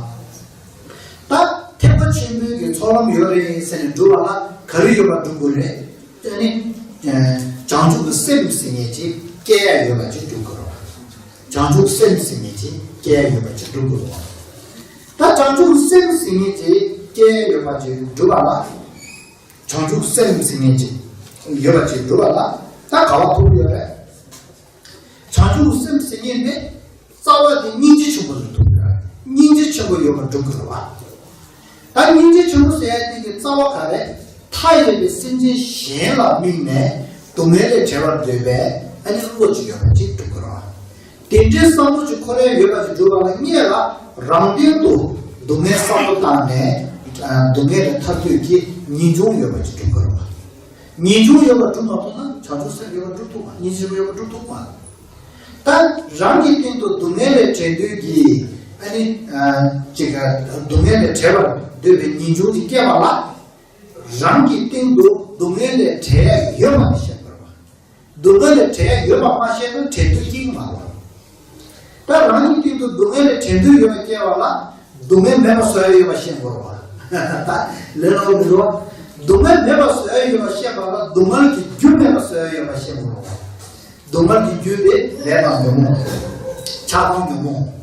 ད་ཐེག་པ་ཆེན་པོའི་གི་ཚོགས་ལམ་ཡོད་རེད་ཟེར་ནས་སྒྲུབ་པ་ལ་ག་རེ་ཡོད་པ་སྒྲུབ་དགོས་རེད། དེ་ནི་བྱང་ཆུབ་ཀྱི་སེམས་ཟེར་མཁན་ཅིག་སྐྱེ་ཡ་ཡོད་པ་ཅིག་སྒྲུབ་དགོས་རེད། བྱང་ཆུབ་སེམས་ཟེར་མཁན་ཅིག་སྐྱེ་ཡ་ཡོད་པ་ཅིག་སྒྲུབ་དགོས་རེད། ད་བྱང་ཆུབ་སེམས་ཟེར་མཁན་ཅིག་སྐྱེ་ཡ་ཡོད་པ་ཅིག་སྒྲུབ་པ་ལ། བྱང་ཆུབ་སེམས་ཟེར་མཁན་ཅིག་ཡོད་པ་ཅིག་སྒྲུབ་པ་ལ་ད་ག་བ་ཐུག་ཡོད་རེད། བྱང་ཆུབ་སེམས་ཟེར་མཁན་དེ་རྩ་བ་དེ་སྙིང་རྗེ་ཆེན་པོ་ལ་ཐུག་ཡོད་རེད། སྙིང་རྗེ་ཆེན་པོ་ཡོད་པ་སྒྲུབ་དགོས་རེད་བ། ད་སྙིང་རྗེ་ཆེན་པོ་ཟེར་ཡ་དེ་གི་རྩ་བ་ག་རེ། མཐའ་ཡས་པའི་སེམས་ཅན་གཞན་ལ་དམིགས་ནས་སྡུག་བསྔལ་ལས་བྲལ་བར་འདོད་པའི་ཨ་ནི་བློ་ཅིག་ཡོད་པ་ཅིག་སྒྲུབ་དགོས་རེད་བ། དེ་འདྲའི་བསམ་བློ་ཅིག་འཁོར་ཡ་ཡོད་པ་ཅིག་སྒྲུབ་པ་ལ་སྔོན་ལ་རང་དོན་དུ་སྡུག་བསྔལ་བསམ་བློ་བཏང་ནས་སྡུག་བསྔལ་ལས་ཐར་འདོད་ཀྱི་ངེས་འབྱུང་ཡོད་པ་ཅིག་སྒྲུབ་དགོས་རེད་བ། ངེས་འབྱུང་ཡོད་པ་སྒྲུབ་མ་ཐུབ་ན་བྱང་ཆུབ་སེམས་ཡོད་པ་སྒྲུབ་ཐུབ་མ། སྙིང་རྗེ་ཆེན་པོ་ཡོད་པ་སྒྲུབ་ཐུབ་མ། ད་རང་གི་སྟེང་དུ་སྡུག་བསྔལ་ལས་བྲལ་འདོད་ཀྱི་ཨ་ནི་ཅིག་སྡུག་བསྔལ་ལས་བྲལ་བར་འདོད་པའི་ངེས་འབྱུང་ཅིག་སྐྱེས་པ་ལ། རང་གི་སྟེང་དུ་སྡུག་བསྔལ་ལས་བྲལ་ཡ་ཡོད་པ་ནི་ཤེས་དགོས་རེད་བ། སྡུག་བསྔལ་ལས་བྲལ་ཡ་ཡོད་པ་མ་ཤེས་ན་བྲལ་འདོད་སྐྱེ་གི་མ་རེད་བ། ད་རང་གི་སྟེང་དུ་སྡུག་བསྔལ་ལས་བྲལ་འདོད་ཡོད་པ་སྐྱེ་བ་ལ་སྡུག་བསྔལ་མེད་པ་བཟོ་ཡ་ཡོད་པ་ཤེས་དགོས་རེད་བ། ད་ལན་ལོག་མི་འགྲོ་བ། སྡུག་བསྔལ་མེད་པ་བཟོ་ཡ་ཡོད་པ་ཤེས་པ་ལ་སྡུག་བསྔལ་གྱི་རྒྱུ་མེད་པ་བཟོ་ཡ་ཡོད་པ་ཤེས་དགོས་རེད་བ། སྡུག་བསྔལ་གྱི་རྒྱུ་དེ་ལས་དང་ཉོན་མོངས། ཆགས་སྡང་ཉོན་མོངས།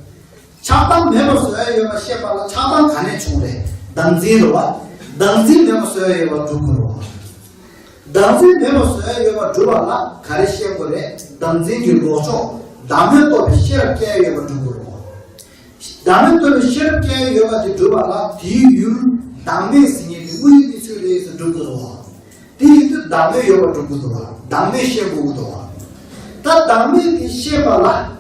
ཆགས་སྡང་མེད་པ་བཟོ་ཡ་ཡོད་པ་ཤེས་པ་ལ་ཆགས་སྡང་ག་ནས་བྱུང་རེད། བདག་འཛིན་རེད་བ། བདག་འཛིན་མེད་པ་བཟོ་ཡ་ཡོད་པ་སྒྲུབ་དགོས་རེད་བ། བདག་འཛིན་མེད་པ་བཟོ་ཡ་ཡོད་པ་སྒྲུབ་པ་ལ་ག་རེ་ཤེས་དགོས་རེད། བདག་འཛིན་གྱི་ལོག་ཕྱོགས་བདག་མེད་རྟོགས་པའི་ཤེས་རབ་སྐྱེ་ཡ་ཡོད་པ་སྒྲུབ་དགོས་རེད་བ། བདག་མེད་རྟོགས་པའི་ཤེས་རབ་སྐྱེ་ཡ་ཡོད་པ་དེ་སྒྲུབ་པ་ལ་དེའི་ཡུལ་བདག་མེད་ཟེར་མཁན་དེ་དངོས་ཡུལ་གནས་ཚུལ་རེད་ཟེར་སྒྲུབ་དགོས་རེད་བ། དེ་ཡིན་དུས་བདག་མེད་ཡོད་པ་སྒྲུབ་དགོས་འདུག་བ། བདག་མེད་ཤེས་དགོས་ཀྱི་འདུག་བ། ད་བདག་མེད་དེ་ཤེས་པ་ལ་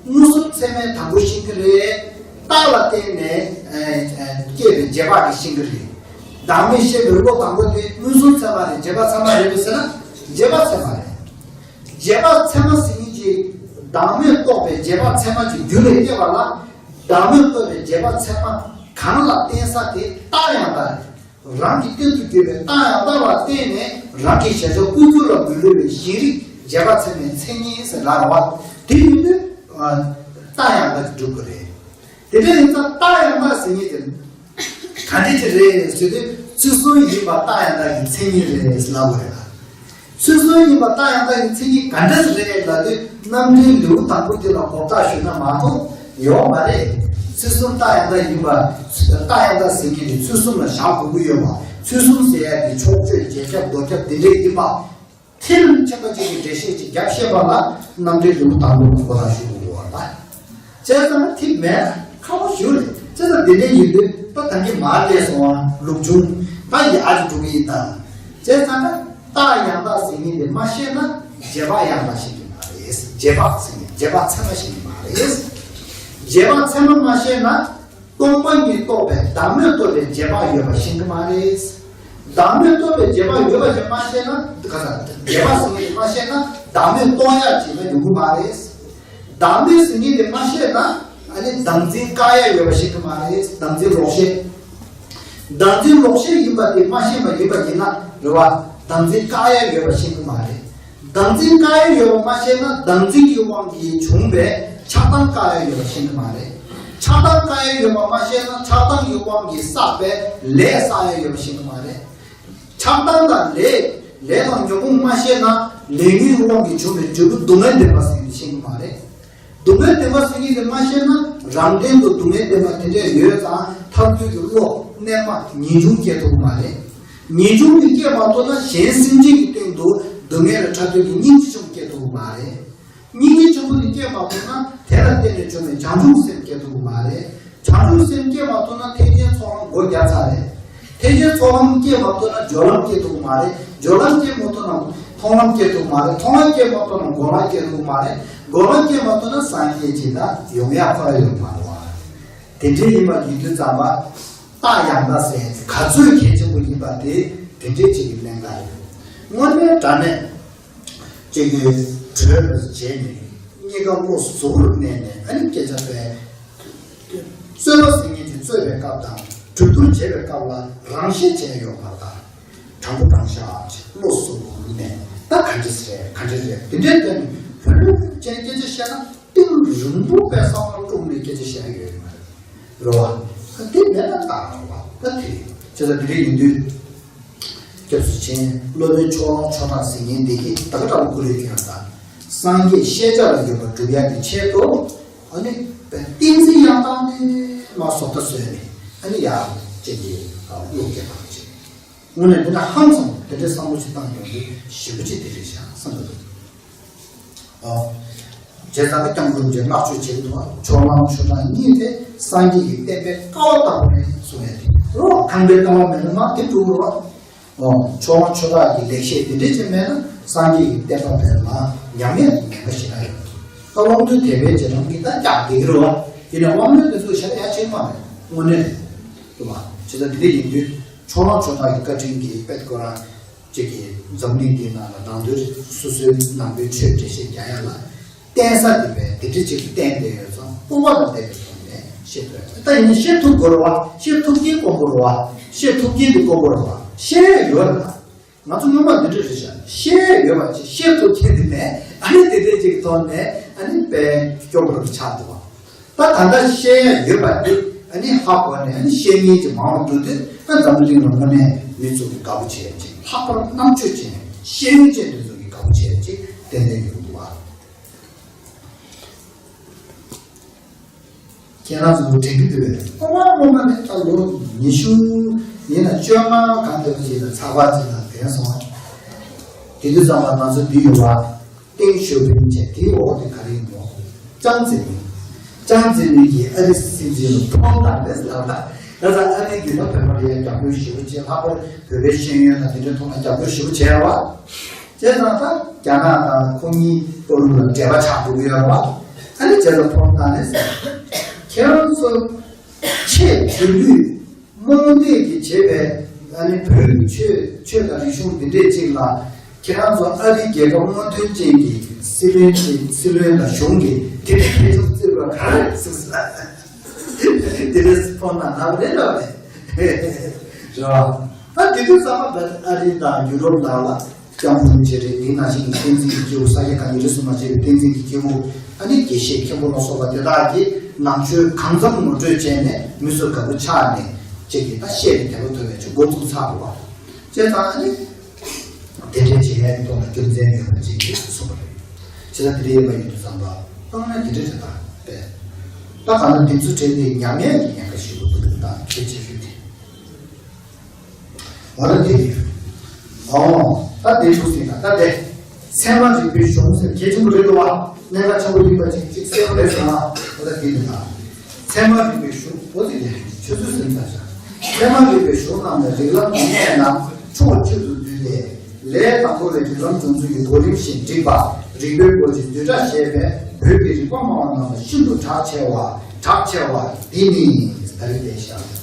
མངོན་སུམ་ཚད་མས་དང་པོ་ཤེས་ཀྱི་རེད། རྟགས་ལ་བརྟེན་ནས་ཨ་ཨ་སྐྱེས་པའི་རྗེས་དཔག་གིས་ཤེས་ཀྱི་རེད། བདག་མེད་ཤེས་པའི་བློ་དང་པོ་དེ་མངོན་སུམ་ཚད་མ་རེད། རྗེས་དཔག་ཚད་མ་རེད་པས་ཟེར་ན་རྗེས་དཔག་ཚད་མ་རེད། རྗེས་དཔག་ཚད་མ་ཟེར་མཁན་གྱི་བདག་མེད་རྟོགས་པའི་རྗེས་དཔག་ཚད་མ་གྱི་རྒྱུ་ལས་སྐྱེས་པ་ལ་བདག་མེད་རྟོགས་པའི་རྗེས་དཔག་ཚད་མ་གང་ལ་བརྟེན་ས་དེ་རྟགས་ཡང་དག་རེད། རང་གི་སྟེང་དུ་གྱུར་པའི་རྟགས་ཡང་དག་ལ་བརྟེན་ནས་རང་གི་གཞལ་བྱ་ཀུན་རྫོབ་ལ་མི་སླུ་བའི་གཞན་རིག་རྗེས་དཔག་ཚད་མའི་མཚན་ཉིད་ཟེར་ལབ་རེད་བ། དེ་ཡིན་དུས་ཨ་རྟགས་ཡང་དག་གིས་གྲུབ་ཀྱི་རེད། དེ་འདྲ་ཡིན་ཙང་རྟགས་ཡང་དག་ཟེར་མཁན་དེ་ག་འདྲ་ཅིག་རེད་ཟེར་དུས་ཚུལ་གསུམ་ཡིན་པ་རྟགས་ཡང་དག་གི་མཚན་ཉིད་རེད་ཟེར་ལབ་པ་རེད་ལ། ཚུལ་གསུམ་ཡིན་པ་རྟགས་ཡང་དག་གི་མཚན་ཉིད་ག་འདྲ་ཞིག་རེད་ལབ་དུས་རྣམ་འགྲེལ་ལེའུ་དང་པོ་དེ་ལ་གོ་བརྡ་ཞུས་ན་མ་གཏོགས་ཡོད་མ་རེད། ཚུལ་གསུམ་རྟགས་ཡང་དག་ཡིན་པ། རྟགས་ཡང་དག་ཟེར་མཁན་དེ་ཚུལ་གསུམ་ལ་བཞག་དགོས་ཀྱི་ཡོད་པ། ཚུལ་གསུམ་ཟེར་ཡ་དེ་ཕྱོགས་ཆོས་རྗེས་ཁྱབ་ལྡོག་ཁྱབ་དེ་འདྲས་ཡིན་པ། མཐིལ་ཕྱིན་པ་ཅིག་གི་འགྲེལ་བཤད་ཅིག་རྒྱབ་ཤེས་པ་ལ་རྣམ་འགྲེལ་ལེའུ་དང་པོ་ལ་གོ་བརྡ་ཞུ་དགོས་པ་རེད། བྱས་ཙང་མཐིལ་མེད་ན་ཁག་པོ་ཞིག་རེད། བྱས་ཙང་དེ་འདྲ་ཡིན་དུས་ད་ད་གིན་མར་སླེབས་སོང་བ་ལུགས་འབྱུང་ད་ཡག་ཅིག་འགྲོ་གི་ཡིན་ད། བྱས་ཙང་ད་རྟགས་ཡང་དག་ཟེར་མཁན་དེ་མ་ཤེས་ན་རྗེས་དཔག་ཡང་དག་ཤེས་ཀྱི་མ་རེད། རྗེས་དཔག་ཟེར་མཁན་རྗེས་དཔག་ཚད་མ་ཤེས་ཀྱི་མ་རེད། རྗེས་དཔག་ཚད་མ་མ་ཤེས་ན། སྟོང་པ་ཉིད་རྟོགས་པའི་བདག་མེད་རྟོགས་པའི་རྗེས་དཔག་ཡོད་པ་ཤེས་ཀྱི་མ་རེད། བདག་མེད་རྟོགས་པའི་རྗེས་དཔག་ཡོད་པ་ཞིག་མ་ཤེས་ན། ག་ས་རྗེས་དཔག་ཟེར་མཁན་དེ་མ་ཤེས་ན་བདག་མེད་རྟོགས་ཡག་ཅིག་ལ་ཡོང་གི་མ་རེད། བདག་མེད་ཟེར་མཁན་དེ་མ་ཤེས་ན་ཨ་ནི་བདག་འཛིན་བཀག་ཡག་ཡོད་པ་ཤེས་ཀྱི་མ་རེད། བདག་འཛིན་ལོག་ཤེས། བདག་འཛིན་ལོག་ཤེས་ཡིན་པ་དེ་མ་ཤེས་པ་ཡིན་པ་ཡིན་ན་རེད་བ། བདག་འཛིན་བཀག་ཡག་ཡོད་པ་ཤེས་ཀྱི་མ་རེད། བདག་འཛིན་བཀག་ཡག་ཡོད་པ་མ་ཤེས་ན་བདག་འཛིན་གྱི་དབང་གིས་བྱུང་བའི་ཆགས་སྡང་བཀག་ཡག་ཡོད་པ་ཤེས་ཀྱི་མ་རེད། ཆགས་སྡང་བཀག་ཡག་ཡོད་པ་མ་ཤེས་ན་ཆགས་སྡང་གི་དབང་གིས་བསགས་པའི་ལས་བསགས་ཡག་ཡོད་པ་ཤེས་ཀྱི་མ་རེད། ཆགས་ ཆགས་སྡང་དང་ལས་ལས་དང་ཉོན་མོངས་མ་ཤེས་ན་ལས་ཉོན་དབང་གིས་བྱུང་བའི་འབྲས་བུ་སྡུག་བསྔལ་བདེན་པ་ཟེར་ནས་ཤེས་ཀྱི་མ་རེད། སྡུག་བསྔལ་བདེན་པ་ཟེར་མཁན་དེ་མ་ཤེས་ན་རང་སྟེང་དུ་སྡུག་བསྔལ་བདེན་པ་དེ་འདྲས་ཡོད་ཙང་ཐར་འདོད་ཀྱི་བློ་རྣལ་མ་ངེས་འབྱུང་སྐྱེ་ཐུབ་ཀྱི་མ་རེད། ངེས་འབྱུང་དེ་སྐྱེ་མ་ཐུབ་ན་གཞན་སེམས་ཅན་གྱི་སྟེང་དུ་སྡུག་བསྔལ་ལ་ཕྲག་དོག་གི་སྙིང་རྗེ་ཆུང་སྐྱེ་ཐུབ་ཀྱི་མ་རེད། སྙིང་རྗེ་ཆེན་པོ་དེ་སྐྱེ་མ་ཐུབ་ན་དེ་ལ་བརྟེན་ནས་བྱུང་བའི་བྱང་ཆུབ་སེམས་སྐྱེ་ཐུབ་ཀྱི་མ་རེད། བྱང་ཆུབ་སེམས་སྐྱེ་མ་ཐུབ་ན་ཐེག་ཆེན་ཚོགས་ལམ་སྒོ་བརྒྱབ་ཚར་རེད། ཐེག་ཆེན་ཚོགས་ལམ་སྐྱེ་མ་ཐུབ་ན་སྦྱོར་ལམ་སྐྱེ་ཐུབ་ཀྱི་མ་རེད། སྦྱོར་ལམ་སྐྱེ་མ་ཐུབ་ན་མཐོང་ལམ་སྐྱེ་ཐུབ་ཀྱི་མ་རེད། མཐོང་ལམ་སྐྱེ་མ་ཐུབ་ན་སྒོམ་ལམ་སྐྱེ་ཐུབ་ཀྱི་མ་རེད། སྒོམ་ལམ་སྐྱེ་མ་ཐུབ་ན་སངས་རྒྱས་ཅིག་ད་ཡོང་ཡག་ཁོ་རང་ཡོད་མ་རེད་བ། དེ་འདྲའི་ཡིན་པ་ཡིན་དུས་ཙམ་པ། རྟགས་ཡང་དག་ཟེར་ག་ཚོད་གལ་ཆེན་པོ་ཡིན་པ་དེ་དེ་འདྲའི་ཅིག་གི་གནད་འགག་ཡོད། དངོས་གནས་དྲང་གནས། གཅིག་གིས་གྲོས་ལ་བྱས་ནས་གཉིས་ཀ་བློ་གཟུ་བོར་གནས་ནས་ཨ་ནི་སྐད་ཆ་སྤེལ། རྩོད་པ་ཟེར་མཁན་དེ་རྩོད་པའི་སྐབས་དང་གྲོས་བསྡུར་བྱེད་པའི་སྐབས་ལ་རང་བཤད་བྱས་ཡོད་པ་དང་། དྲང་པོ་དྲང་བཞག་བློ་གཟུ་བོར་གནས་ད་ག་འདྲ་ཟེར་ག་འདྲ་རེད་དེ་འདྲའི་སྟེང་ནས་ཕུ་ལུ་ཅན་སྐད་ཆ་བཤད་ན་གཏིང་རིང་པོ་པའི་བསམ་བློ་དཀྲུགས་ནས་སྐད་ཆ་བཤད་ཡོད་མ་རེད། རེད་བ། དེ་མེད་ན་རྟགས་རེད་བ་ད་དེ་རེད། བྱས་ཙང་དེ་འདྲ་ཡིན་དུས། སྐྱབས་སུ་མཆི། སློབ་དཔོན་ཕྱོགས་གླང་ཆོས་གྲགས་ཟེར་མཁན་འདི་གིས་ད་ག་འདྲ་བོ་ཀུ་རེ་སྐྱོན་དང་། སངས་རྒྱས་ཤེས་བྱ་ལ་འཇུག་པ་སྒྲུབ་ཡག་གི་ཆེད་དུ། ཨ་ནི། བསྟན་འཛིན་ཡང་དག་ནས་མ་བཟོ་ལྟ་བཟོས་ནས་ཨ་ནི་ཡག་ཅིག་གི་བློ་སྐྱེད་པ་བྱེད། དངོས་གནས་འདི་འདྲ་ཧང་སང་དེ་འདྲའི་བསམ་བློ་ཞིག་བཏང་ཡོང་དུས་ཞེ་པོ་ཅིག་དེ་རེད་ཤག་བསམ་གྱི་འདུག་ཨོ། བྱས་ཙང་སྐྱབས་མགོན་རིན་པོ་ཆེ་བསྔགས་བརྗོད་བྱེད་ཀྱི་འདུག་ཕྱོགས་གླང་ཆོས་གྲགས་གཉིས་དེ་སངས་རྒྱས་ཀྱི་བསྟན་པའི་ཀ་བ་ལྟ་བུ་རེད་གསུངས་ཡ་དེ་རོ། ཁང་པའི་ཀ་བ་མེད་ན་མ་དེ་འགྲུབ་རོ། ཨོ། ཕྱོགས་གླང་ཆོས་གྲགས་ཀྱི་ལེགས་བཤད་དེ་འདྲས་ཅིག་མེད་ན་སངས་རྒྱས་ཀྱི་བསྟན་པ་མེད་ལ་ཉམས་ཡ་དེ་ཉམས་པ་ཞེ་དྲག་ཡོད། ད་དབང་རྟུལ་དད་པའི་རྗེས་ལ་མིག་ད་རྒྱག་བསྡད་ཀྱི་རོ། ཡིན་ན་དབང་རྣོན་དེ་ཚོ་ཞེ་དྲག་ཡ་ཆེན་མ་རེད་དངོས་གནས་རེད། རེད་བ། བྱས་ཙང་དེ་འདྲ་ཡིན་དུས། ཕྱོགས་གླང་ཆོས་གྲགས་ཀྱི་བཀའ་དྲིན་གྱིས་དཔེ་ཁོ་རང་གཅིག་གིས་འཛམ་གླིང་འདིའི་ནང་ལ་ནང་དོན་སོ་སོའི་ནང་པའི་ཆོས་འགྲེལ་བཤད་རྒྱག་ཡ་ལ་བརྟེན་ས་དེ་བས་དེ་འདྲ་ཅིག་བརྟེན་བསྡད་ཡོད་ཙང་སྤོབས་པ་དང་ལྡན་པའི་ཐོག་ནས་བཤད་དགོས་ད། ཡིན་ན་བཤད་ཐུབ་དགོས་རེད་བ། བཤད་ཐུབ་མཁན་དཀོན་པོ་རེད་བ། བཤད་ཐུབ་མཁན་དེ་དཀོན་པོ་རེད་བ། བཤད་ཡ་ཡོད་རེད་ད། ང་ཚོ་སྔོན་མ་འདི་འདྲ་རེད་ཤག་བཤད་ཡ་ཡོད་པ་ཅིག་བཤད་ཐུབ་མཁན་དེ་མེད་ཨ་ནི་དེ་འདྲ་ཅིག་ཐོག་ནས་ཨ་ནི་དཔེ་སྐྱོ་པོ་རུ་ཆགས་འདུག་བ། ད་ད་ལྟ་བཤད་ཡ་ཡོད་པ་འདི་ཨ་ནི་ཧ་གོ་ནས་ཨ་ནི་བཤད་མཁན་གྱི་མང་བ་འགྲོ་དུས་ད་འཛམ་བུ་གླིང་ལ་དངོས་གནས་མི་ཚོ་གི་དགའ་པོ་བྱེད་ཡ་ཅིག་ལྷག་པར་རྣམ་དཔྱོད་ཅན་ཤེས་ཡོན་ཅན་དེ་ཚོ་གི་དགའ་པོ་བྱེད་ཡ་ཅིག་ཏན་ཏན་ཡོང་འདུག་བ། ཁྱེད་རང་ཚོ་དྲན་གྱི་འདུག་བས་སྔོན་མ་སྔོན་མ་ནས་ད་ལོ་ཉི་ཤུ་ཡིན་ན་བཅོ་ལྔ་གང་དེ་བ་ཅིག་ལ་ཚགས་པར་ཅིག་ལ་དྲན་སོང་། དེ་དུས་ཙམ་པ་ང་ཚོ་འདི་ཡོད་བ། ཏེང་ཞའོ་ཕིང་བྱས་དེའི་འོག་དེ་ག་རེ་ཡིན་ནོ། ཅང་ཙེ་མིན། ཅང་ཙེ་མིན་གྱིས་ཨ་རི་སྲིད་འཛིན་ལ་ཕོགས་བཏང་རེད་ཟེར་ལབ་ད། ད་ལྟ་ཨ་རི་བརྒྱུད་ལ་བོད་པ་ལ་ཡང་རྒྱབ་སྐྱོར་ཞེ་པོ་བྱས། ལྷག་པར་བོད་པའི་ཤེས་ཡོན་དང་དེ་འདྲའི་ཐོག་ལ་རྒྱབ་སྐྱོར་ཞེ་པོ་བྱས་པ། བྱས་ཙང་ད་རྒྱ་ནག་དང་ཁོ་གཉིས་བར་ལ་འབྲེལ་བ་ཆགས་འགྲོ་གི་ཡོད་རེད་བ། ཨ་ནི་བྱས་ཙང་ཕོགས་བཏང་རེད་ཟེར། ཁྱེད་རང་ཚོ་ཆེས་དུས་ལུས། རྨོངས་དད་ཀྱིས་བྱས་པའི་ཨ་ནི་བོད་ཀྱི་ཆོས་ཆོས་དང་རིག་གཞུང་འདི་འདྲས་ཅིག་ལ་ཁྱེད་རང་ཚོ་ཨ་རིའི་རྒྱལ་ཁབ་སྔོན་ཐོན་ཅན་གྱི་སྲིད་བློན་ཅིག་སྲིད་བློན་དང་གཞུང་གིས་དེ་འདྲའི་ཐེ་ཚོམ་བརྩི་དགོས་ག་རེ་ཟེར་ཟེར་དེ་འདྲས་ཕོགས་གནང་ན་རེད་ལབ་ནས་རེད་བ། ད་དེ་དུས་ཙམ་པ་ཨ་རི་དང་ཡུ་རོབ་ནང་ལ། སྐྱབས་མགོན་བྱེད་རེད། དེ་ནང་བཞིན་གྱི་བསྟན་འཛིན་གྱི་སྐྱེས་བུ་ས་སྐྱ་གང་ཡིན་རེ་ཟུང་མ་བྱས་པའི་བསྟན་འཛིན་གྱི་སྐྱེས་བུ་ཨ་ནི་དགེ་བཤེས་མཁན་པོ་ལ་སོགས་པ་དེ་དག་གིས་ནང་ཆོས་གང་འཚམ་ངོ་སྤྲོད་བྱས་ནས་མི་ཚོ་དགའ་པོ་ཆགས་ནས་ཅིག་གིས་ད་བཤད་ནས་དད་པ་ཐོབ་པའི་ཆུ་འགོ་བཙུགས་ཚར་བ། བྱས་ཙང་ཨ་ནི་དེ་འདྲའི་བྱེད་ཡས་ཀྱི་ཐོག་ལ་རྒྱུ་མཚན་ཡོད་པ་ཅིག་གིས་གསུངས་པ་རེད། བྱས་ཙང་དེ་འདྲའི་ཡོད་པ་ཡིན་དུས་ཙམ་པ་སྟོང་ན་དེ་འདྲའི་རེད་ད་པས། ད་གང་ལྟར་འདི་ཚོ་བྲལ་ཏེ་ཉམས་ཡས་ཀྱི་ཉེན་ཁ་ཞིག་ཏུ་འདུག་ད་ཁྱེད་ཅེས་ཞུས་ཏེ། འོ་ན་དེ་ཡིན། ཨོ། ད་དེ་ཐུགས་ཟིན་ན་ད་དེ། ཚད་མ་རིག་པའི་གཞུང་ཟེར་གལ་ཆེན་པོ་རེད་འདུག་བ། གནད་འགག་ཆེན་པོ་ཡིན་པ་ཅིག་ཅིག་གསལ་པོ་རེད་ཟེར་ན། འོ་ད་དེ་ཡིན་ན། ཚད་མ་རིག་པའི་གཞུང་འོ་དེ་ཡིན་ཆུ་ཚོད་ཟིན་ཚར་བཞག་ཚད་མ་རིག་པའི་གཞུང་རྣམས་ལས་རིགས་ལམ་ཉེ་གནས་ན་ཕྱོགས་གཅིག་ཏུ་བསྡུས་ཏེ། ལས་དང་པོ་ལས་རིགས་ལམ་སྦྱོང་ཚུལ་གྱི་གོ་རིམ་བཞིན་བསྒྲིགས་པ། རིགས་པའི་སྒོ་ཅན་བསྡུས་གྲྭ་ཞེས་པས་བོད་ཀྱི་རིགས་པ་སྨྲ་བ་རྣམས་ལ་ཤིན་ཏུ་གྲགས་ཆེ་བ་གྲགས་ཆེ་བ་འདི་ནི་ད་རེས་བསྡད་བཞག